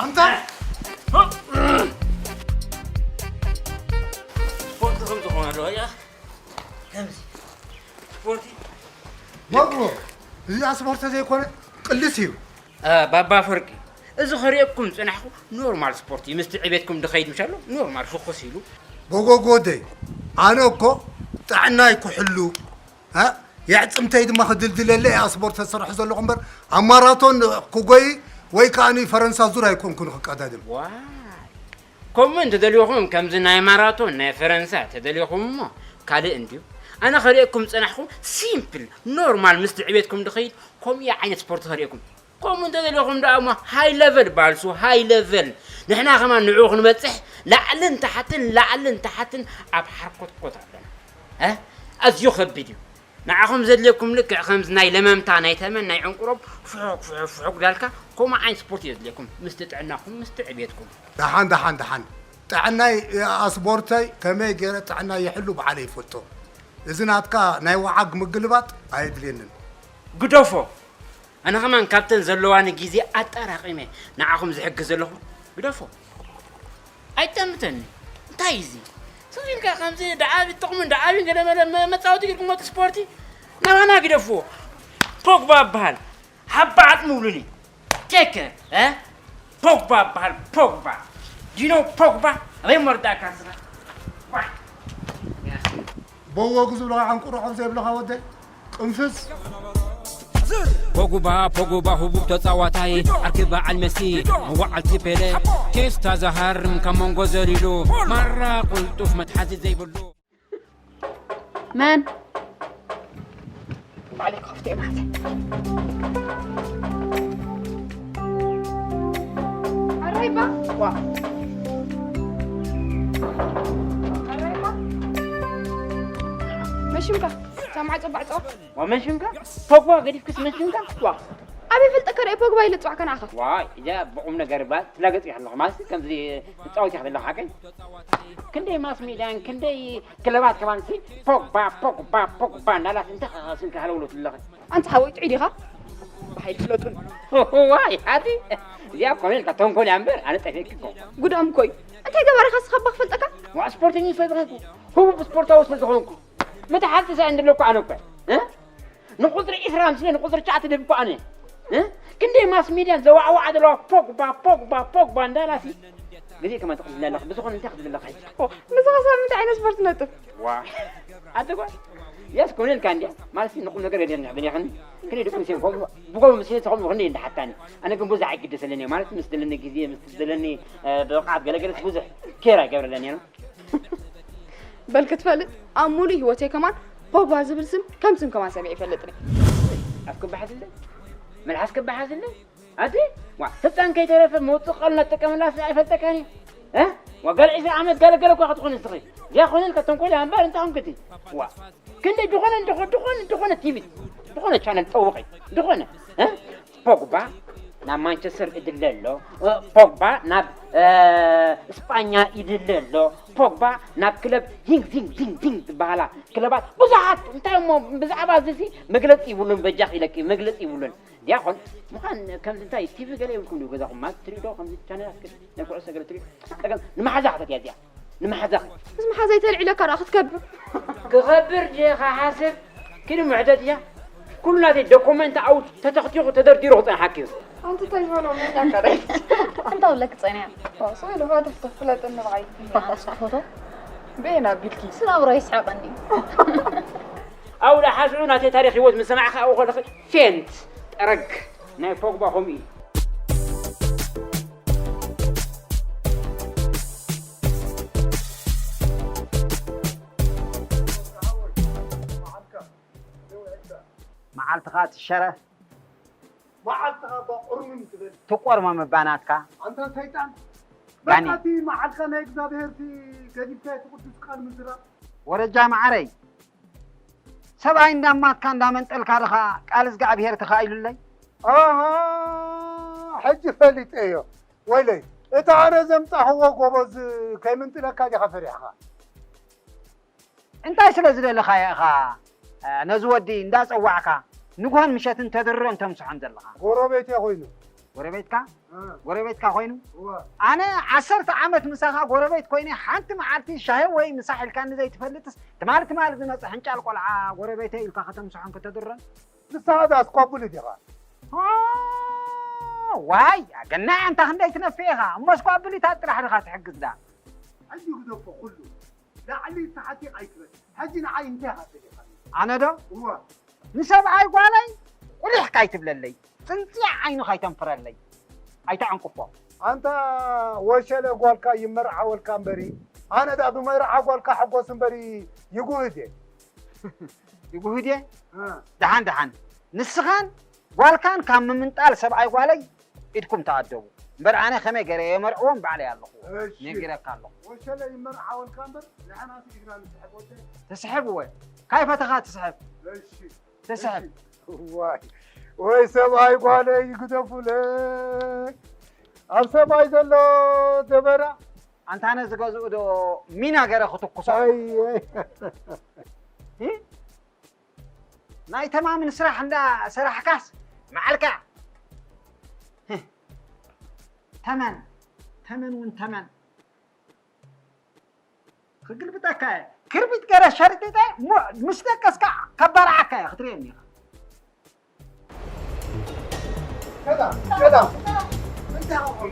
ኣንታ ስፖርት ከም ዝኾነ ዶ፣ ያ? ከምዚ ስፖርቲ። መግቦ፣ እዚ ስፖርት ዘይኮነ ቅልስ እዩ። እ፣ ባባ ፈርቂ፣ እዚ ከርእየኩም ዝጸናሕኩ ኖርማል ስፖርት እዩ። ምስቲ ዕቤትኩም ድኸይድ ምሻሎ ኖርማል ፍኹስ ኢሉ። ጎጎጎደይ፣ ኣነ እኮ ጥዕናይ ክሕሉ፣ እ፣ የዕጽምተይ ድማ ክድልድለለ እየ ስፖርት ተሰርሑ ዘለኹ እምበር፣ ኣብ ማራቶን ክጎይ ወይ ከኣኒ ፈረንሳ ዙር ኣይኮንኩን ክቀዳድም። ዋይ፣ ከምኡ እንተደልዮኹም፣ ከምዚ ናይ ማራቶን ናይ ፈረንሳ ተደልዮኹም እሞ ካልእ እንድዩ። ኣነ ከርእየኩም ዝጸናሕኩ ሲምፕል፣ ኖርማል፣ ምስቲ ዕቤትኩም ድኸይድ፣ ከምኡ ዓይነት ስፖርት ከርእየኩም። ከምኡ እንተደልዮኹም ደኣ እሞ ሃይ ለቨል ባልሱ፣ ሃይ ለቨል። ንሕና ከማን ንዕኡ ክንበጽሕ ላዕልን ታሕትን፣ ላዕልን ታሕትን ኣብ ሓርኮትኮት ኣለና። እ? ኣዝዩ ከቢድ እዩ። ንዓኹም ዘድልየኩም ልክዕ ከምዚ ናይ ለመምታ ናይ ተመን ናይ ዕንቁሮብ ፍሑግ፣ ፍሑግ፣ ፍሑግ ዳልካ ከምኡ ዓይነት ስፖርት እዩ ዘድልየኩም። ምስቲ ጥዕናኹም፣ ምስቲ ዕቤትኩም። ደሓን፣ ደሓን፣ ደሓን። ጥዕናይ፣ ኣስፖርተይ ከመይ ገይረ ጥዕናይ ይሕሉ ብዓለይ ይፈልጦ። እዚ ናትካ ናይ ወዓግ ምግልባጥ ኣየድልየንን። ግደፎ። ኣነ ከማን ካብተን ዘለዋኒ ግዜ ኣጠራቒመ ንዓኹም ዝሕግዝ ዘለኹ። ግደፎ። ኣይጠምተኒ። እንታይ እዩ እዚ? ስቕ ኢልካ ከምዚ ደዓቢ ጥቕምን ደዓቢ ገለ መለ መ-፣ መጻወቲ ጌርኩሞ እቲ ስፖርቲ? ናባና ግደፍዎ። ፖግባ እበሃል። ሓባ ዓጽሚ ውሉኒ። ቴክ ኬር፣ እ? ፖግባ እበሃል፣ ፖግባ። Do you know ፖግባ? ኣበይ መርዳእካ ንስኻ? ዋይ። በወጉ ዝብለኻ ዕንቁሮ ከም ዘይብለኻ ወደይ። ቅንፍዝ። ፖጉባ፣ ፖጉባ ህቡብ ተጻዋታይ፣ ዓርኪ በዓል መሲ፣ መዋዕልቲ ፔለ፣ ቴስታ ዝሃርም ካብ መንጎ ዘሊሉ፣ ማራ ቅልጡፍ መትሓዚ ዘይብሉ። መን? ባዕለይ ክኸፍቶ እየ ማለት። ኣረይባ። ዋ። ኣረይባ። መሽምካ፣ እታ ማዕጾ ባዕጾ። ዋ፣ መሽምካ? ፖግባ ገዲፍክስ መሽምካ? ዋ። ኣበይ ፈልጠካ ደኣ ፖግባ ኢለ ጽዋዕካ ንዓኻ? ዋይ፣ እዚኣ ብቑም ነገር እባ ትላገጽ ኢኻ ኣለኻ። ማለት ከምዚ ትጻወት ኢኻ ዘለኻ ሓቀይ? ክንደይ ማስ ሜድያን ክንደይ ክለባት ከማን ሲ ፖግባ፣ ፖግባ፣ ፖግባ እናላት እንታይ ኸ ስምካ ሃለውለው ትብለኻ? ኣንታ ሓወይ ጥዑይ ዲኻ? ብሓይሊ ፍለጡን። ዋይ፣ ኣቲ እዚኣ ኮነ ኢልካ ተንኮል እያ እምበር ኣነ ጠፊእኪ እኮ። ጉዳም እኮ እዩ። እንታይ ገባሪኻ ስኻ እባ ክፈልጠካ? ዋ፣ ስፖርተኛ ስለ ዝኾንኩ፣ ህቡብ ስፖርታዊ ስለ ዝኾንኩ፣ መታሓዚ ሳይ እንደለኩ ኣነ እኮ፣ እ? ንቁጽሪ ዒስራ ኣምሲለ ንቁጽሪ ትሽዓተ ደቢኩ ኣነ። እ? ክንደይ ማስ ሜድያን ዘዋዕዋዓ ዘለዋ ፖግባ፣ ፖግባ፣ ፖግባ እንዳላሲ። ግዜ ከማን ተቕልልና ኣለኻ። ብዝኾነ እንታይ ክትብል ኣለኻ ሕጂ? ኦ፣ ንስኻ ሳብ ምንታይ ዓይነት ስፖርት ትነጥፍ? ዋ። ኣንተ ጓል፣ ያስ ኮነ ኢልካ እንድያ። ማለት ንቁም ነገር የድልየኒ፣ የድልየኒ። ክንደይ ደቂ ኣንስትዮ ከምኡ፣ ብጎቦ ምስ ኢለ ተኸምኡ ክንደይ እንዳሓታኒ። ኣነ ግን ብዙሕ ኣይግደሰለኒ። ማለት ምስ ዘለኒ ግዜ፣ ምስ ዘለኒ፣ እ፣ ብቕዓት ገለገለስ ብዙሕ ኬር ኣይገብረለኒ ነው። በል ክትፈልጥ፣ ኣብ ሙሉእ ህይወተይ ከማን ፖግባ ዝብል ስም ከም ስም ከማን ሰሚዐ ይፈልጥን እየ። ኣብ ክበሓትለ? መልሓስ ክበሓትለ? ኣቲ? ዋ፣ ህፃን ከይተረፈ መውፅእ ቃል እናተጠቀመላ ስለ ኣይፈልጠካን እዩ። እ? ዋ፣ ጋል ዒስራ ዓመት ጋል ገለ እኳ ክትኾን ንስኺ። እዚኣ ኮነ ኢልካ ተንኮል እያ እምበር እንታይ ኮንክቲ? ዋ፣ ክንደይ ዝኾነ፣ ዝኾ-፣ ዝኾነ፣ ዝኾነ ቲቪ፣ ዝኾነ ቻነል ጠውቒ፣ ዝኾነ፣ እ? ፖግባ ናብ ማንቸስተር ይድለ ኣሎ፣ እ፣ ፖግባ ናብ፣ እ፣ እስጳኛ ይድለ ኣሎ፣ ፖግባ ናብ ክለብ ዚንግ ዚንግ ዚንግ ዚንግ ዝበሃላ ክለባት ብዙሓት፣ እንታይ እሞ ብዛዕባ እዚ ሲ መግለጺ ይብሉን፣ በጃኺ ኢለኪ መግለጺ ይብሉን። ዲያቆን ምዃን ከምዚ እንታይ ቲቪ ገለ የብልኩም ድዩ ገዛኹም? ማለት ትሪኢ ዶ ከምዚ ቻነላት ገለ ናይ ኩዕሶ ገለ ትሪኢ? ጸገም ንመሓዛ ክትእትያ እዚኣ። ንመሓዛኺ። ምስ መሓዛይ ተልዒለካ ደኣ ክትከብር? ክኸብር ድየ ክሓስብ? ኪዲ ምሕተት እያ። ኩሉ ናተይ ዶኩመንት ኣብኡ ተተኽቲኹ ተደርዲሩ ክጸንሓኪ እዩ። ኣንቲ እንታይ ዝበሎ መን ያቀረይ? ኣንታ ውለክ ጸንያ። ኦ፣ ስለ ልፋትፍ ትፍለጥኒ ብዓይ። ኣንስ ክፈቶ? በየን ኣቢልኪ? ስናብሮ ይስሐቀኒ። ኣብኡ ደኣ ሓስዑ ናተይ ታሪኽ ህይወት ምስ ሰማዕኺ ኣብኡ ከለኺ ፌንት፣ ጠረግ። ናይ ፖግባ ከምኡ እዩ። መዓልትኻ ትሸረ። መዓልትኻ እባ ቁርምም ትበል። ትቆርመም እባ ናትካ። ኣንታ ሰይጣን። ዳኒ። በቃ እቲ መዓልትኻ ናይ እግዚኣብሄር እቲ ገዲፍካ እቲ ቅዱስ ቃል ምዝራብ። ወረጃ መዓረይ። ሰብኣይ እንዳማትካ እንዳመንጠልካ ድኻ ቃል እግዚኣብሄር ተኻኢሉለይ? ኣሃ፣ ሕጂ ፈሊጠዮ። ወይለይ፣ እቲ ኣነ ዘምጻኽዎ ጎበዝ ከይምንጥለካ ዲኻ ፈሪሕኻ? እንታይ ስለ ዝደለኻዮ ኢኻ ነዚ ወዲ እንዳጸዋዕካ ንግሆን ምሸትን ተድርሮን ተምስሖን ዘለኻ? ጎረቤት እየ ኮይኑ። ጎረቤትካ? ጎረቤትካ ኮይኑ? ኣነ ዓሰርተ ዓመት ምሳኻ ጎረቤት ኮይነ ሓንቲ መዓልቲ ሻሂ ወይ ምሳሕ ኢልካኒ ዘይትፈልጥስ፣ ትማሊ ትማሊ ዝመጸ ሕንጫል ቆልዓ ጎረቤተይ ኢልካ ከተምስሖን ከተድሮን? ንስኻ ዳኣ ስኳቡሊ ዲኻ? ዋይ ኣገናዕ፣ ኣንታ ክንደይ ትነፍእ ኢኻ። እሞ ስኳቡሊታት ጥራሕ ዲኻ ትሕግዝ ዳ? ሕጂ ግደፎ ኩሉ። ላዕሊ ታሕቲ ኣይትበል። ሕጂ ንዓይ እንታይ ኢኻ ደሊኻኒ? ኣነ ዶ? እወ። ንሰብኣይ ጓለይ ቁሊሕ ካይትብለለይ፣ ጽንጽያ ዓይኑ ካይተንፍረለይ። ኣይተዕንቅፎ። ኣንታ ወሸለ ጓልካ ይመርዓወልካ እምበሪ፣ ኣነ ዳ ብመርዓ ጓልካ ሕጎስ እምበሪ ይጉህድ እየ። ይጉህድ እየ? እ። ደሓን ደሓን። ንስኻን ጓልካን ካብ ምምንጣል ሰብኣይ ጓለይ ኢድኩም ተኣደቡ። እምበር ኣነ ከመይ ገይረ የመርዕዎም ባዕለይ ኣለኹ። እሺ። ነጊረካ ኣለኹ። ወሸለ ይመርዓወልካ እምበር ንሕና ስኢድና ንስሕብ ወደይ። ትስሕብ እወ። ካይ ፈተኻ ትስሕብ። እሺ። ትስሕብ። እሺ። ዋይ፣ ወይ ሰብኣይ ጓለይ ይግደፉለይ። ኣብ ሰብኣይ ዘሎ ደበራ። ኣንታ ነዚ ገዝኡ ዶ ሚና ገይረ ክትኩሶ? ኣይ፣ ኣይ። እ? ናይ ተማምን ስራሕ እንዳ ሰራሕካስ መዓልካ። ህ። ተመን፣ ተመን እውን ተመን። ክግልብጠካ እየ። ክርቢት ገይረ ሸርጢጠ ሙ-፣ ምስ ደቀስካ ከባርዓካ እየ ክትርእየኒ ኢኻ። ሰላም፣ ሰላም። እንታይ ኾንኩ?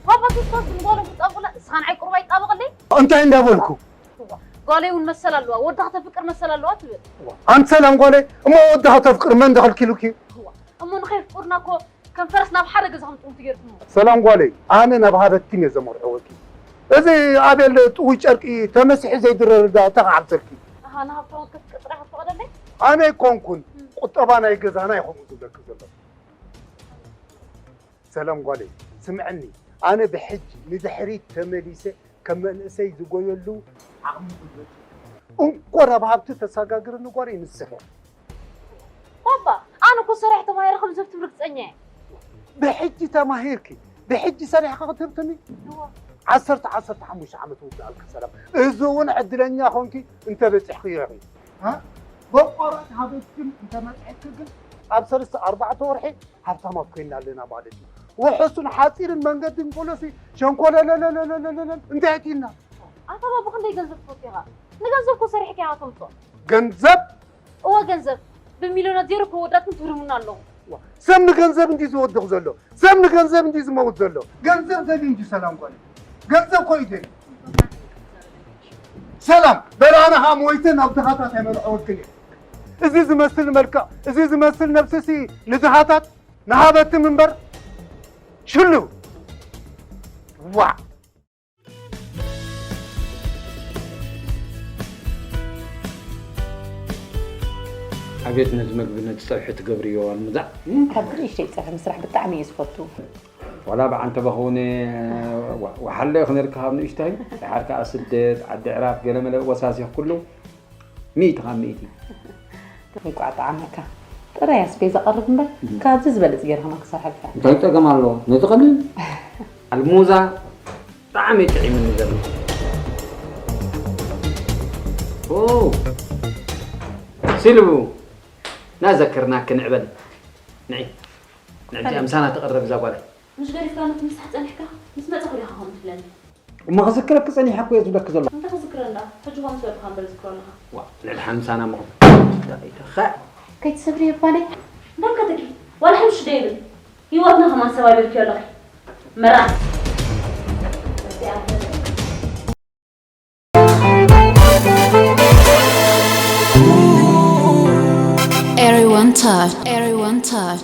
ባባ ክርስቶስ ንጓሎም ክጣብቑላ፣ ንስኻ ንዓይ ቁሩብ ኣይትጣበቐለይ? እንታይ እንዳበልኩ? እዋ፣ ጓለይ እውን መሰል ኣለዋ፣ ወድኻ ተፍቅር መሰል ኣለዋ ትብል። ኣንቲ ሰላም ጓለይ፣ እሞ ወድኻ ተፍቅር መን ደኸልኪሉኪ? እዋ፣ እሞ ንኸየፍቅሩና እኮ ከም ፈረስ ናብ ሓደ ገዛ ከምጥምቱ ጌርኩሞ። ሰላም ጓለይ፣ ኣነ ናብ ሃበትም እየ ዘመርዕወኪ። እዚ ኣቤል ጥውይ ጨርቂ ተመሲሑ ዘይድረር ዳ ተኻዓብተልኪ። ኣሃ፣ ንሃብታም ክትቅጥሪ ኢኻ ትፈቕደለይ? ኣነ ኣይኮንኩን፣ ቁጠባ ናይ ገዛና እዩ ከምኡ ዝብለኪ ዘሎ። ሰላም ጓለይ፣ ስምዕኒ፣ ኣነ ብሕጂ ንድሕሪት ተመሊሰ ከም መንእሰይ ዝጎየሉ ዓቕሚ ጉልበት እንኮ ናብ ሃብቲ ተሰጋግርኒ ጓለይ ንስኺ። ባባ፣ ኣነ እኮ ሰሪሐ ተማሂረ ከም ዘብትም ርግጸኛ እየ። ብሕጂ ተማሂርኪ፣ ብሕጂ ሰሪሕኪ ክትህብትሚ? እወ። ዓሰርተ፣ ዓሰርተ ሓሙሽተ ዓመት ውድኣልኪ ሰላም። እዚ እውን ዕድለኛ ኮንኪ እንተበጺሕክዮ ኢኺ። እ? በቋራጭ ሃበትም እንተመጽሐትኪ ግን ኣብ ሰለስተ ኣርባዕተ ወርሒ ሃብታማት ኮይና ኣለና ማለት እዩ። ውሑስን ሓፂርን መንገዲ እንኮሎሲ ሸንኮለለለለለለለል እንታይ ኣትዩና? ኣታ ባባ ክንደይ ገንዘብ ትፈቱ ኢኻ? ንገንዘብ እኮ ሰሪሕካ ኢኻ ተምፅኦ። ገንዘብ? እወ ገንዘብ። ብሚልዮናት ዜሮ እኮ ወዳትኩም ትህርሙና ኣለኹም። ዋ፣ ሰብ ንገንዘብ እንዲ ዝወድቕ ዘሎ፣ ሰብ ንገንዘብ እንዲ ዝመውት ዘሎ። ገንዘብ ዘድልዩ እንዲ ሰላም ጓል። ገንዘብ እኮ እዩ ዘድልዩ። ሰላም፣ በል ኣነ ኸዓ ሞይተ ናብ ድኻታት ኣይመርዐወክን እየ። እዚ ዝመስል መልክዕ፣ እዚ ዝመስል ነብስሲ ንድኻታት ንሃበትም እምበር ሽሉ። ዋዕ። ኣቤት ነዚ መግቢ፣ ነቲ ጸብሒ ትገብርዮ ኣልሙዛ። ካብ ንእሽተይ ጸብሒ ምስራሕ ብጣዕሚ እየ ዝፈቱ። ዋላ ብዓንተባ ክውን እየ፣ ዋ-፣ ወሓለ ይኹነልካ ካብ ንእሽተይ። ድሓር ከኣ ስደት፣ ዓዲ ዕራፍ፣ ገለመለ ወሳሲኽ ኩሉ ሚእቲ ካብ ሚእቲ። እንቋዕ ጠዓመካ። ጥራይ ኣስቤዛ ቀርብ እምበር፣ እም። ካብዚ ዝበለጽ ገይረ ከማን ክሰርሐልካ። እንታይ ጸገም ኣለዎ? ነዚ ቀሊል። ኣልሙዛ ብጣዕሚ ጥዒምኒ ዘሎ። ኦ፣ ሲልቡ፣ ና ዘክርናኪ ንዕበል። ንዒ፣ ንዕዲ ኣበይ? ኣምሳና ትቐርብ እዛ ጓለይ። ምሽ ገዲፍካኒ ክትምሳሕ ጸኒሕካ፣ ምስ መጻኹ ዲኻ ከምኡ ትብለኒ? እሞ ክዝክረኪ ጸኒሐ እኮ እየ ዝብለኪ ዘለኹ። እንታይ ክዝክረኒ ደኣ? ሕጂ እኳ ምስ ወድኻ እምበር ዝዝክሮ ኣለኻ። ዋእ፣ ልዕሊ ሓምሳና እሞ። እንታይ ኢልኻ? ከይትሰብሪ የባለይ። እንዳካ ተኪ፣ ዋላ ሕምሽ ዶ ይብል? ህይወትና ከማን ሰባቢርክዮ ኣለኺ። መርዓት። Everyone touch, everyone touch.